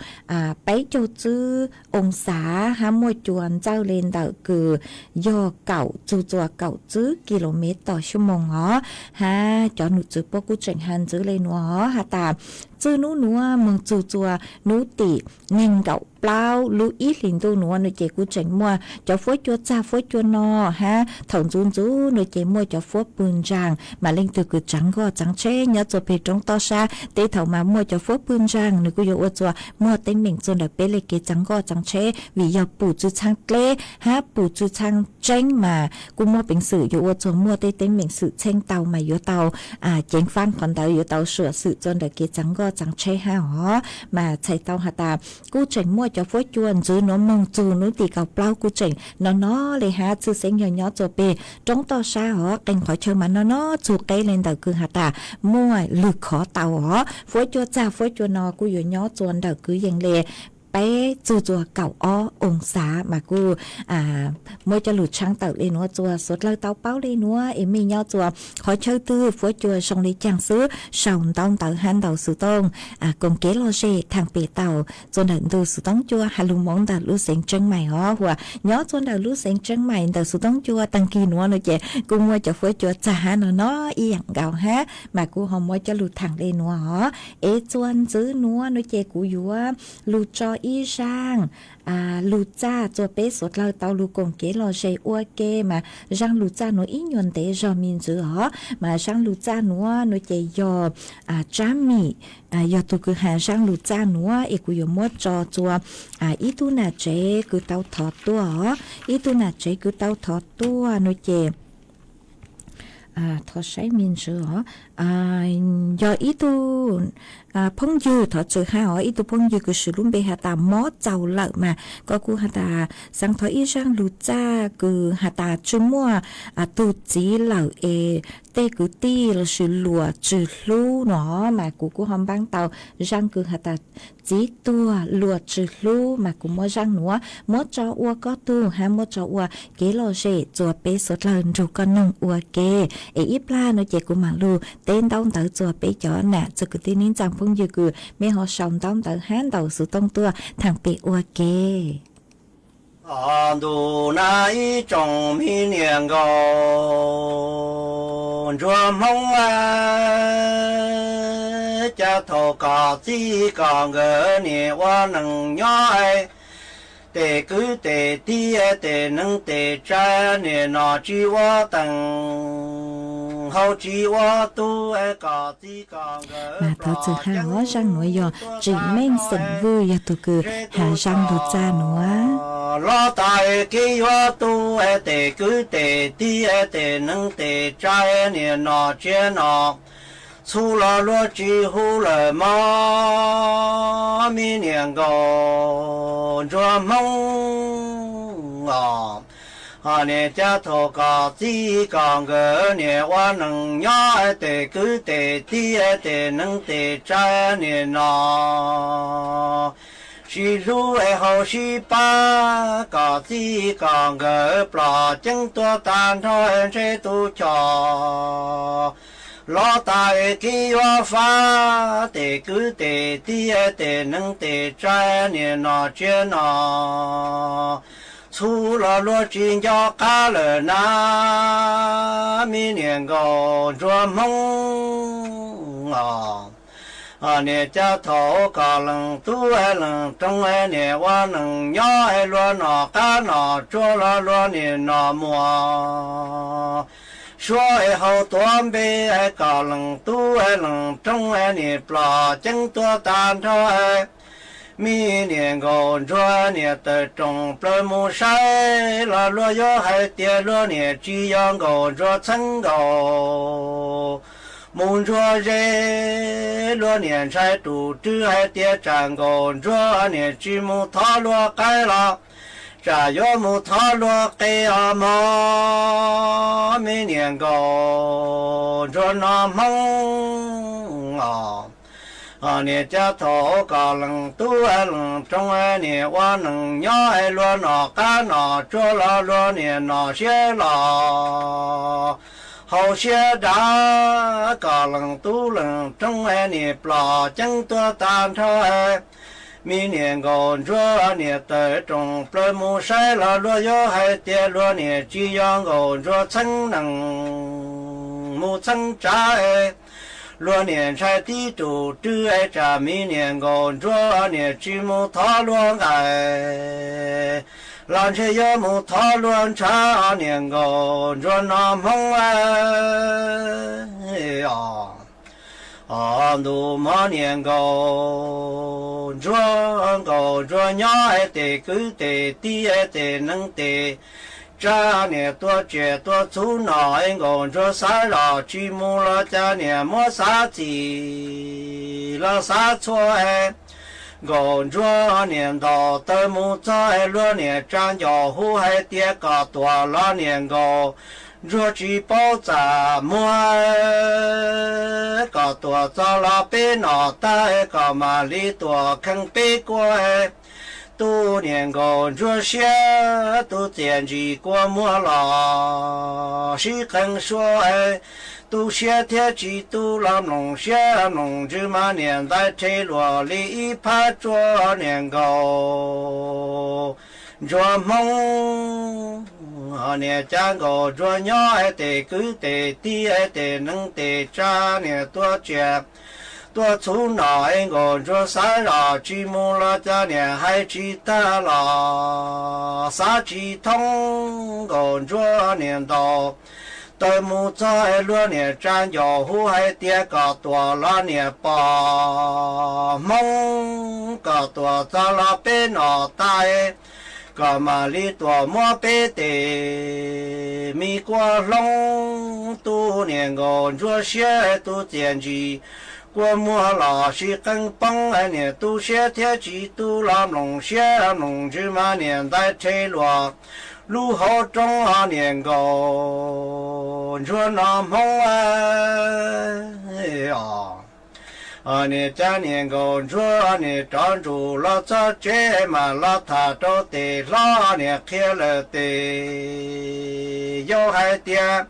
peb caug tswb oo xav hab muaj cua ntxawj le ntawm kws yog kaum txug txuas kaum tswb kis lus mev tom xuab moos os hab cov nom tswv puab kuj tseem has ntxiv le nuav os has tas txij nub nuav moog txug txuas nub tim neeg nkaum plaub lub ib hlis ntuj nuav no ces kuj tseem muaj cov fuab cua txag fuab cua no hab thaum ntxuv ntxuv no ces muaj cov fuab pw ntsaag mas leej twg kws tsaav nkoj tsaav tsheb nyob txuas peg roob toj sab tej thaum mas muaj cov fuab pw ntsaag nwg kuj yuav ua txuas muaj teeb meem txug ntawm peb le kev tsaav nkoj tsaav tsheb vim yog pum tsw txhaab dleb hab pum tsw txhaab tseeb mas kuj muaj peev xwm yuav ua txuas muaj tej teeb meem xwm txheej tau mas yuav tau ceev faab qhov ntawd yuav tau suam xwm txug ntawm kev tsaav nkoj tsaav tsheb hab os mas txhais tau has tas kuj tseem muaj cov fuab cua ntxiv nuav moog txug nub tim kaum plaub kuj tseem no no le hab tshwj xeeb yog nyob txuas peg roob toj sab os qee qhov chaw mas no no txug qeb le ntawm kws has tas muaj lwg khov tau os fuab cua txag fuab cua no kuj yuav nyob txuas ntawm kwv yees le peb txug txuas kaum ob oo xav mas kuj muab coj lug tshaab tawm le nuav txuas suav dlawg tau paub le nuav es mej nyob txuas qhov chaw twg fuab cua zoo le caag xwb sau ntaub ntawv hab ntau xuv tooj koom kev lom zem thaam pem tau txuas ntawm ntu xuv toob cua has lug moov ntawm lub xeev Tseeb Mais os huv nyob txuas ntawm lub xeev Tseeb Mais ntawm xuv toob cua taag kis nuav no ces kuj muaj cov fuab cua txag hab no no ib yaam nkaus hab mas kuj ho muab coj lug thaam le nuav os es txuas ntxiv nuav no ces kuv yuav lug tso ib zaaj lug txaj txuas peb suav dlawg tau lug koom kev lom zem ua ke mas zaaj lug txaj nuav ib nyuas ntev zog me ntsis os mas zaaj lug txaj nuav no ces yog Tsab Mim yog tug kws has zaaj lug txaj nuav es kuv yuav muab tso txuas ib tug nam tsev kws tau thov tuaj os ib tug nam tsev kws tau thov tuaj no ces thov saib me ntsis os yog ib tug phooj ywg thov txwm hab os ib tug phooj ywg kws swm lub npe has tas Mob Txaus Lawm mas koj kuj has tas xaav thov ib zaaj lug txaj kws has tas tsi muaj tug txiv lawm es tej kwv tij lossis luas tsi hlub no mas kuv kuj ho npaab tau zaaj kws has tas txiv tuag luas tsi hlub mas kuv muab zaaj nuav muab tso ua koj tug hab muab tso ua kev lom zem txuas peb suav dlawg nrug koj noog ua ke es ib plag no ces kuv maam lug teb ntaub ntawv txuas peb cov nam txuas kwv tij neeb tsaa phooj ywg kws mej ho sau ntaub ntawv hab ntau xuv tooj tuaj thaam pem ua ke. Ntuj na ib tsoom mi niam nkauj ntsuag Hmoob, cas thaum kom txij kom nkawd niam ua neeg nyob, tes kwv tes tij tes neeg tes tsa niam no tsi ua teeg. hau tsis ua tub es kom txij kom nkawm. Mas thov txhim hais ob zaj nuav yog Tsim Meej xeem Vwj yog tug kws has zaj ntug txaj nuav. Los tas es kib yuav tub es tes kwv tes tij es tes neeb tes tsa, niam nom tsiab nom txhu los luag tsis hu lawm mog, me niam nkaus ntsuag Hmoob os. Ho niam cab thaum kom txij kom nkawm niam ua neeg nyob es tes kwv tes tij es tes neeb tes tsa, niam nom sib hlub es haus sib pab kom txij kom nkawm plom ceeb tuag tag nrho es ntshe tub choj los tas es kib yuav fab tes kwv tes tij es tes neeb tes tsa, niam nom tsiab nom txhu los luag tsis nco qab lawm na, me niam nkaus ntsuag Hmoob os. Niam cab thaum kom leej tub es leej rooj es niam ua neeg nyob es luag nom qab nom tsuag los luag niam nom muas suab es haus tuav npe es kom leej tub es leej rooj es niam plom ceeb tuag tag nrho es me niam nkaus ntsuag niam tawm rooj plaws mus saib los luag yuav hais tias luag niam tsis yog nkaus ntsuag txheeb nkaus mus ntsuag ze, luag niam ntshai tus rwg hais tias tsam nkaus ntsuag niam tsis mus thov luag qaib los tsam yuav mus thov luag qe os mog, me niam nkaus ntsuag nom Hmoob os. Niam cab thaum kom leej tub es leej rooj es niam ua neeg nyob es luag nom qab nom tsuag los luag niam nom siab los haus siab dav kom leej tub leej rooj es niam plom ceeb tuag tag nrho es me niam nkaus ntsuag niam tawm rooj plaws mus saib los luag yuav hais tias luag niam tsis yog nkaus ntsuag txheeb nees mus txheeb tsav es luag niam ntshai tib tus rwg es tsam me niam nkaus ntsuag niam tsis mus thov luag nqaim los ntshe yuav mus thov luag ntshav, niam nkaus ntsuag nom Hmoob os. Ntuj mog niam nkaus ntsuag, nkaus ntsuag nyob es tes kwv tes tij es tes neeb tes tsa, niam tuaj tsiam tuaj txhub nom es nkaus ntsuag xav zos tsis mus los cas niam muab xav txim los xav txhua es nkaus ntsuag niam ntaus taw mus txog es luag niam tsa ncaus hu hais tias kom tuam los niam nkaus ntsuag tsis paub txaj muag, kom tuam txog los peb nom tag es kom mam li tuam kheej peb kua es tub niam nkaus ntsuag siab, tub txias ntsim kua muag los sib qee sua es tu siab thiab tsis tu los mloog siab mloog ntsws mas niam ntais rhe luag li ib phab tsua, niam nkaus ntsuag Hmoob. Niam cab nkaus ntsuag nyob es tes kwv tes tij es tes neeb tes tsa, niam tuaj tsiam tuaj txhub nom es nkaus ntsuag xav zos tsis mus los cas niam hais tsis tag los xav tsis thoob, nkaus ntsuag niam ntaus taw mus txog es luag niam tsa ncaus hu hais tias kom tuam los niam pom Hmoob, kom tuam txog los peb nom tag kom mam li tuam muab peb tes me kua hloob, tub niam nkaus ntsuag siab, tub txias ntsim kua muag los sib qee poob, niam tu siab thiab tsis tu los mloog siab mloog ntsws mas niam ntais rhe luag lub hauv roob, niam nkaus ntsuag nom Hmoob os. Niam cab niam nkaus ntsuag niam rov ntsum los txog tsev mas los tham rau tes hlob niam qhia lawm tes yau hais tias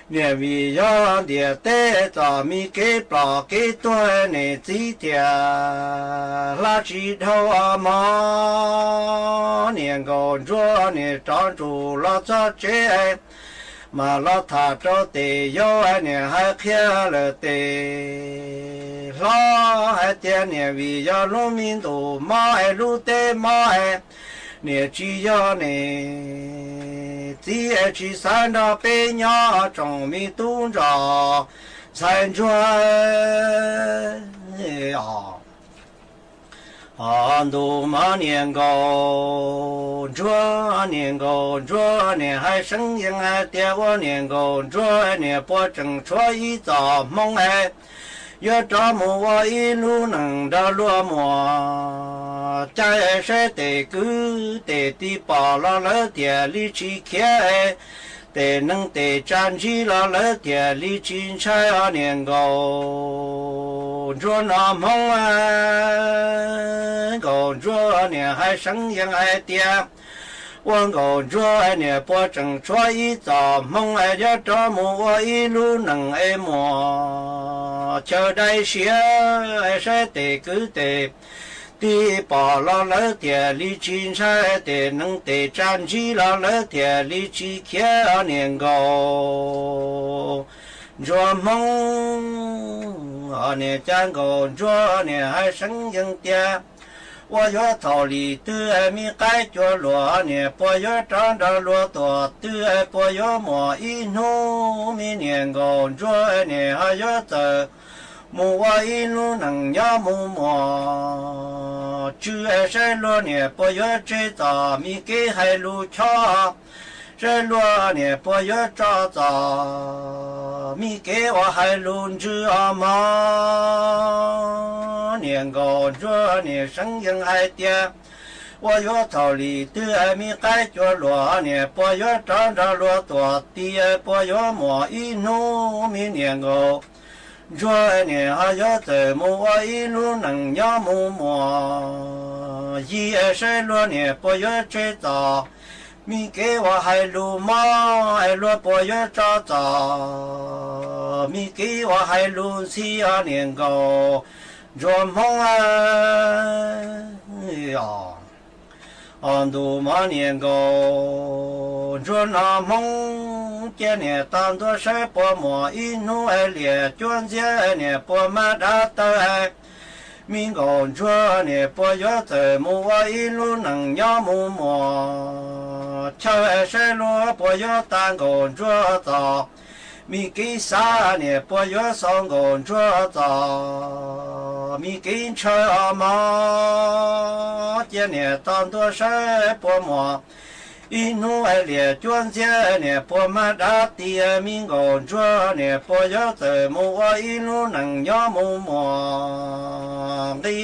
niam vim yog ntiaj teb txom me kev plom kev tuag niam txiv thiaj hla tsis dhau mog. Niam nkaus ntsuag niam rov ntsum los txog tsev mas los tham rau tes yau niam hais qhia lawm tes hlob hais tias niam vim yog lub me ntuj mob es lub teb mob es niam tsis yog niam txiv tsis xav nrog peb nyob, tsoom me tub ntxawm ntxhais ntsuag. Ho ntu mov niam nkaus ntsuag, niam nkaus ntsuag niam hais seev yees hais tias, ua niam nkaus ntsuag niam puas tseem tshuav ib txom hmoov es yuav rov mus ua ib lub nees nrog luag muam caij saib tes kwv tes tij pom los lawv thiaj li tsis khiav, tes neeg tes tsa ntsib los lawv thiaj li tsis ntshai. Ho niam nkaus ntsuag noj hmoov, nkaus ntsuag niam hais seev yees hais tias, ua nkaus ntsuag niam puas tseem tshuav ib txom hmoov es yuav rov mus ua ib lub nees es muam chaw dai siab, saib tes kwv tes tij pom los lawv thiaj li tsis ntshai, tes neeg tes tsa ntsib los lawv thiaj li tsis khiav. Niam nkaus ntsuag hmoov, niam ca nkaus ntsuag niam hais seev yees tias, ua yuav thaum li twg me qaib cua luam niam puas yuav rov nrog luag tuam twg, puas yuav muaj ib hnub me niam nkaus ntsuag niam ho yuav txawm mus ua ib lub nees nyob mus muam tswj, saib luag niam puas yuav tseg txom me kev hais lus chob, saib luag niam puas yuav tso txom me kev uas hais lus ntswj os mog. Niam nkaus ntsuag niam seev yees hais tias, ua yuav thaum li twg me qaib cua luam niam puas yuav rov nrog luag tuam twg, puas yuav muaj ib hnub me niam nkaus ntsuag niam ho yuav txawm mus ua ib lub nees nyob mus muam yig, saib luag niam puas yuav tseg txom me kev uas hais lus mob, luag puas yuav tso txom me kev uas hais lus ntxhi. Ho niam nkaus ntsuag hmoov, ho ntu mov niam nkaus ntsuag noj hmoov, cia niam tos ntua saib puas muaj ib hnub liam cuab ntxiab niam puas mag dav tawg, me nkaus ntsuag niam puas yuav txawm mus ua ib lub nees nyob mus muam chaw, saib luag puas yuav tag nkaus ntsuag txom me kev xav, niam puas yuav xaus nkaus ntsuag txom me kev ntshaw os mog. Cia niam tos ntua saib puas muaj ib hnub liam cuab ntxiab niam puas mag dav tiag, me nkaus ntsuag niam puas yuav txawm mus ua ib lub nees nyob mus muam nqi,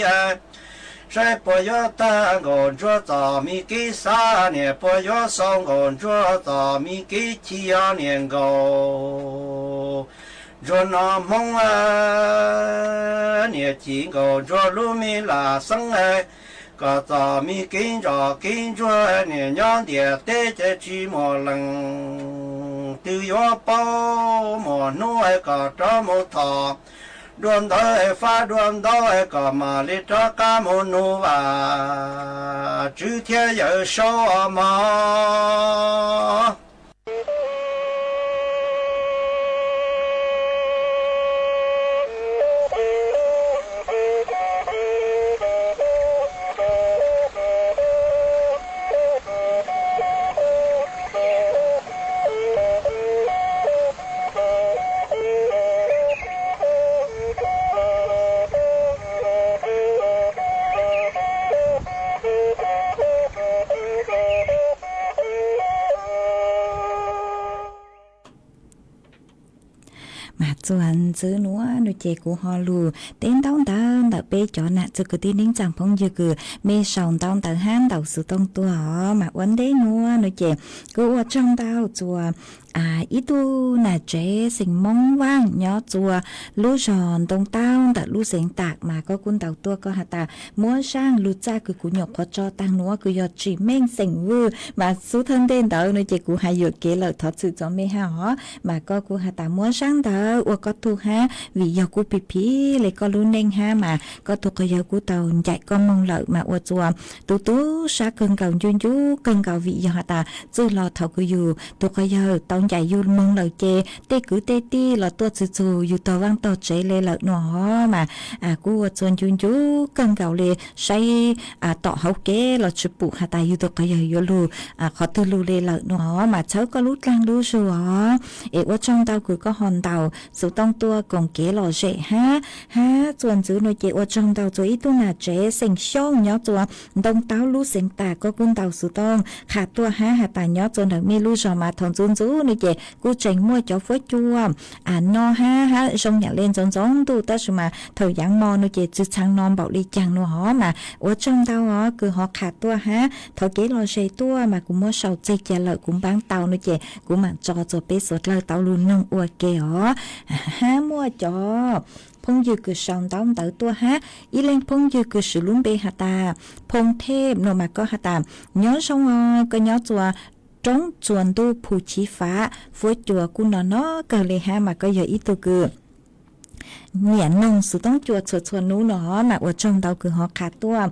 saib puas yuav tag nkaus ntsuag txom me kev xav, niam puas yuav xaus nkaus ntsuag txom me kev chim. Ho niam nkaus ntsuag noj hmoov, niam chim nkaus ntsuag lub me lam xeeb, kom txom me kev ntsos kev ntsuag niam nyob ntiaj teb ces tsis muaj leej twg yuav paub. Muaj hnub kom rov mus thom dua ntawv, fab dua ntawv kom mam li rov qab mus nug Vajtswv thiab Yawm Saub mog. Mas txuas ntxiv nuav no ces kuv ho lug teb ntaub ntawv ntawm peb cov nam txiv kwv tij neej tsa phooj ywg kws mej sau ntaub ntawv hab ntaus xov tooj tuaj os. Mas ua ntej nuav no ces kuv ua tsaug ntau txuas ib tug nam tsev xeem Moob Vaaj nyob txuas lub zog Ntoo Taub ntawm lub xeev Tam, mas koj kuj ntaus tuaj koj has tas muab saib lug txaj kws kuv nyuam qhuav tso taag nuav kws yog tsim meej xeem Vwj. Mas xub thawj ntej ntawd no ces kuv has yuam kev lawm, thov txim txog mej hab os. Mas koj kuj has tas muab saib ntawd ua koj tug hab, vim yog kuj phim phim le koj lub neej hab, mas koj tug quas yawg kuj tau ncaim koj moog lawm. Mas ua txuas tu tu sab kawg nkaus, ncu ncu kawg nkaus, vim yog has tas txwj los thaum kws yug tug quas yawg tau ncaim yus moog lawm ces tej kwv tej tij los tuaj txug txug yus tog vaaj tog tsev le lawm no mas kuj ua txuas ncu ncu kawg nkaus le saib tom hauv kev los tsi pum has tas yus tug quas yawg yuav lug qhov twg lug le lawm no mas txhawb koj lub dlaag lub zug os. Es ua tsaug ntau kws koj ho ntaus xuv tooj tuaj koom kev lom zem hab, hab txuas ntxiv no ces ua tsaug ntau txug ib tug nam tsev xeem Xyooj nyob txug Ntoo Taub lub xeev Tas, koj kuj ntaus xuv tooj qha tuaj hab has tas nyob txug ntawm mej lub zog mas thaus ntxiv ntxiv no ces kuj tseem muaj cov fuab cua no hab, hab zoo yaam le ntxoov ntxoov ntuj tab sis mas thaum yaav mo no ces tsi txhaav no npaum le caag no hov mas ua tsaug ntau os kws ho qha tuaj hab thov kev lom zem tuaj mas kuv muab sau txeg ca lawm kuv npaab tau no ces kuv maam tso txug peb suav dlawg tau lug noog ua ke os. Hab muaj cov phooj ywg kws sau ntaub ntawv tuaj hab ib leeg phooj ywg kws swv lub npe has tas Phoo Thej no mas koj has tas nyob zoo os, koj nyob txug roob txuas ntuj Phu Chiv Fav, fuab cua kuj no no kawg le hab mas koj yog ib tug kws nyiam noog xuv tooj cua txhua txhua nub no mas ua tsaug ntau kws ho qha tuaj.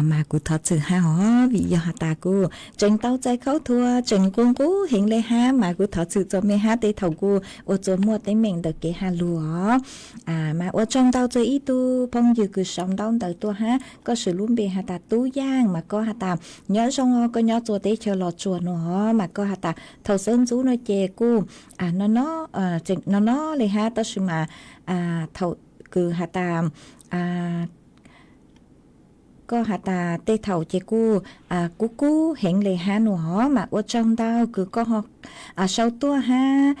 Mas kuv thov txwm hab os, vim yog has tas kuv tseem tau txais khaub thuas tseem nqus nqub heev le hab mas kuv thov txwm txug mej hab tej thaum kuj ua txuas muaj teeb meem ntawm kev has lug os. Mas ua tsaug ntau txug ib tug phooj ywg kws sau ntaub ntawv tuaj hab koj swv lub npe has tas Tub Yaaj mas koj has tas nyob zoo os, koj nyob txug teb chaws Los Tsuas no mas koj has tas thaus xawb ntxub no ces kuj no no le hab tab sis mas thaum kws has tas koj has tas tej thaum ces kuj kub kub heev le hab no hov mas ua tsaug ntau kws koj ho sau tuaj hab.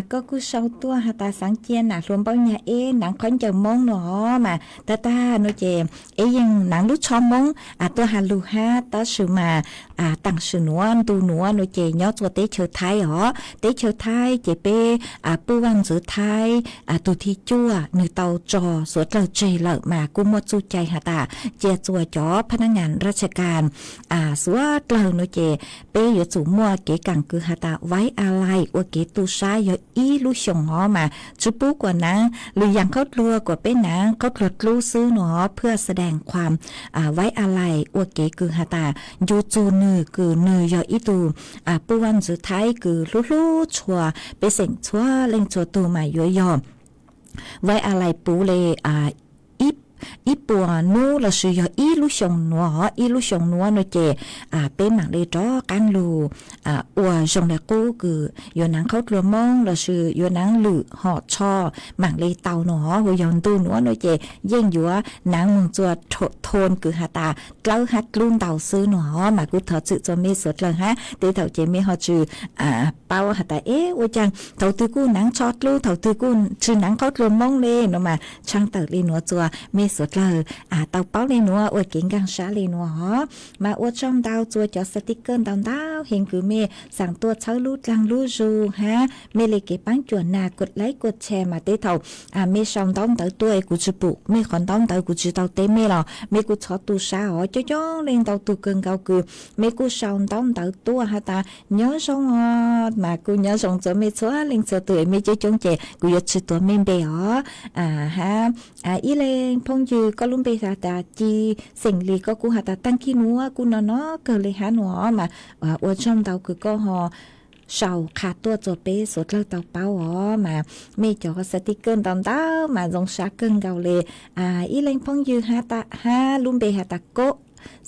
Koj kuj sau tuaj has tas xaav cia nam hluas npaub nyag eb naav khaub ncaws Moob no hov mas tag tag no ces eb yeej naav lub tsho Moob tuaj has lug hab tab sis mas taam sim nuav ntu nuav no ces nyob txug teb chaws Thaib os. Teb chaws Thaib ces peb puj vaaj ntxwv Thaib tug thib cuaj nwg tau tso suav dlawg tseg lawm mas kuj muaj txuj cai has tas cia txug cov phab nab ngas raj tsha kas suav dlawg no ces peb yuav tsum muaj kev kaam kws has tas Váib A Lai ua kev tu sab yog ib lub xyoos hov mas tsi pub kuas naav lwm yaam khaub dluag kuas peb naav khaub dluag dlub xwb no hov phwj xadees khuam Váib A Lai ua kev kws has tas ncu txug nwg kws nwg yog ib tug puj vaaj ntxwv Thaib kws hlub hlub txhua pej xeem txhua leej txhua tug mas yuav yog Váib A Lai puv le ib puas nub lossis yog ib lub xyoos nuav hov. Ib lub xyoos nuav no ces peb maam le rov qaab lug ua zoo le qub kws yuav naav khaub dluag Moob lossis yuav naav lwm hom tsho maam le tau no hov. Ua yog ntu nuav no ces yeej yuav naav moog txug thoos kws has tas dlawb hab dlub ntau xwb no hov mas kuj thov txwm txug mej suav dlawg hab tej thaum ces mej ho tsi paub has tas eb ua caag thaum twg kuj naav tsho dlub thaum twg kuj tsi naav khaub dluag Moob le no mas tshaaj tawm le nuav txug mej suav dlawg tau paub le nuav ua kev nkaag sab le nuav hov. Mas ua tsaug ntau txug cov sticker ntau ntau heev kws mej xaam tuaj txhawb lub dlaag lub zug hab mej le kev paab cuam nas kuas like kuas share mas tej thaum mej sau ntaub ntawv tuaj kuv tsi pum mej qhov ntaub ntawv kuv tsi tau teb mej los mej kuj txhob tu sab hov. Coob coob leej ntau tug kawg nkaus kws mej kuj sau ntaub ntawv tuaj has tas nyob zoo os mas kuj nyob zoo txug mej txhua leej txhua tug mej coob coob ces kuv yuav tsi tuav mej npe os. Hab ib leej phooj ywg koj lub npe has tas Ci Xeem Lis koj kuj has tas taag kig nuav kuj no no kawg le hab no mas ua tsaug ntau kws koj ho sau qha tuaj txug peb suav dlawg tau paub os mas mej cov sticker ntau ntau mas zoo sab kawg nkaus le. Ib leej phooj ywg hab lub npe has tas Kob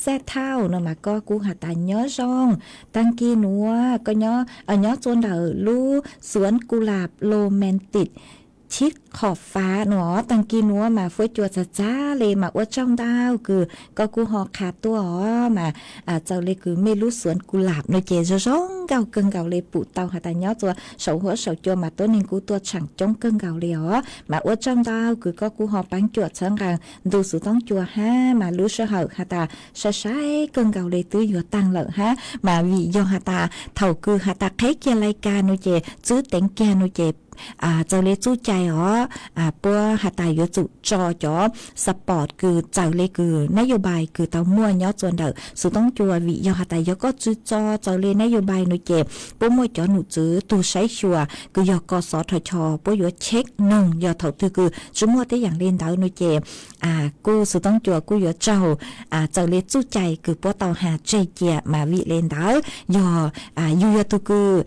Xaj Thauj no mas koj kuj has tas nyob zoo taag kig nuav koj nyob txug ntawm lub suav kulas Romantic Chib Qhom Fav no taag kig nuav mas fuab cua txag txag le mas ua tsaug ntau kws koj kuj ho qha tuaj os mas txawm le kws mej lub suav kulas no ces zoo zoo nkauj kawg nkaus le pum tau has tas nyob txug saum huab saum cua mas tuab neeg kuj tuaj tshaam coob kawg nkaus le os mas ua tsaug ntau kws koj kuj ho paab cuam txhawb nqaa ntu xuv toob cua hab mas lub sij hawm has tas sai sai kawg nkaus le twb yuav taag lawm hab mas vim yog has tas thaum kws has tas qheb kiag lais kas no ces txwb teev kiag no ces txawm le txuj cai os puab has tas yuav tsum tso cov support kws txawm le kws nab yau npais kws tau muaj nyob txua ntawm xuv toob cua, vim yog has tas yog koj tsi tso txawm le nab yau npais no ces puab muaj cov nom tswv tug saib xyuas kws yog kos xov rho cho puab yuav check noog, yog thaum twg kws tsi muaj tej yaam le ntawd no ces kuj xuv toob cua kuj yuav raug txawm le txuj cai kws puab tau has tseg cia mas vim le ntawd yog yug yog tug kws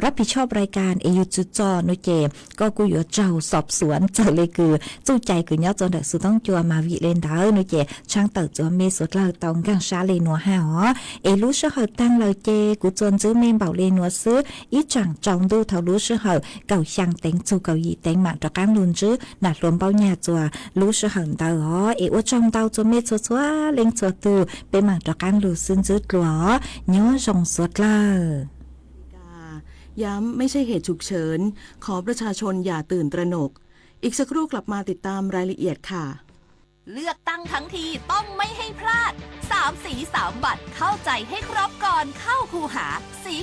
rab pis choj rai kas es yug tsi tso no ces koj kuj yuav raug xob xuav txawm le kws txuj cai kws nyob txua ntawm xuv toob cua mas vim le ntawd no ces tshaab tawm txuas mej suav dlawg tau nkaag sab le nuav hab os. Es lub sij hawm taag lawm ces kuv txuas ntxwb mej npaum le nuav xwb, ib tsaam tsaus ntuj thaum lub sij hawm kaum xyaa teev txug kaum yim teev maam rov qaab lug ntsib nam hluas Npauj Nyag txuas lub sij hawm ntawd os. Es ua tsaug ntau txuas mej txhua txhua leej txhua tug, peb maam rov qaab lug xwb ntsib dlua os, nyob zoo suav dlawg.ย้ำ ไม่ใช่เหตุฉุกเฉิน ขอประชาชนอย่าตื่นตระหนก อีกสักครู่กลับมาติดตามรายละเอียดค่ะ เลือกตั้งทั้งทีต้องไม่ให้พลาด สามสีสามบัตร เข้าใจให้ครบก่อนเข้าคูหา สี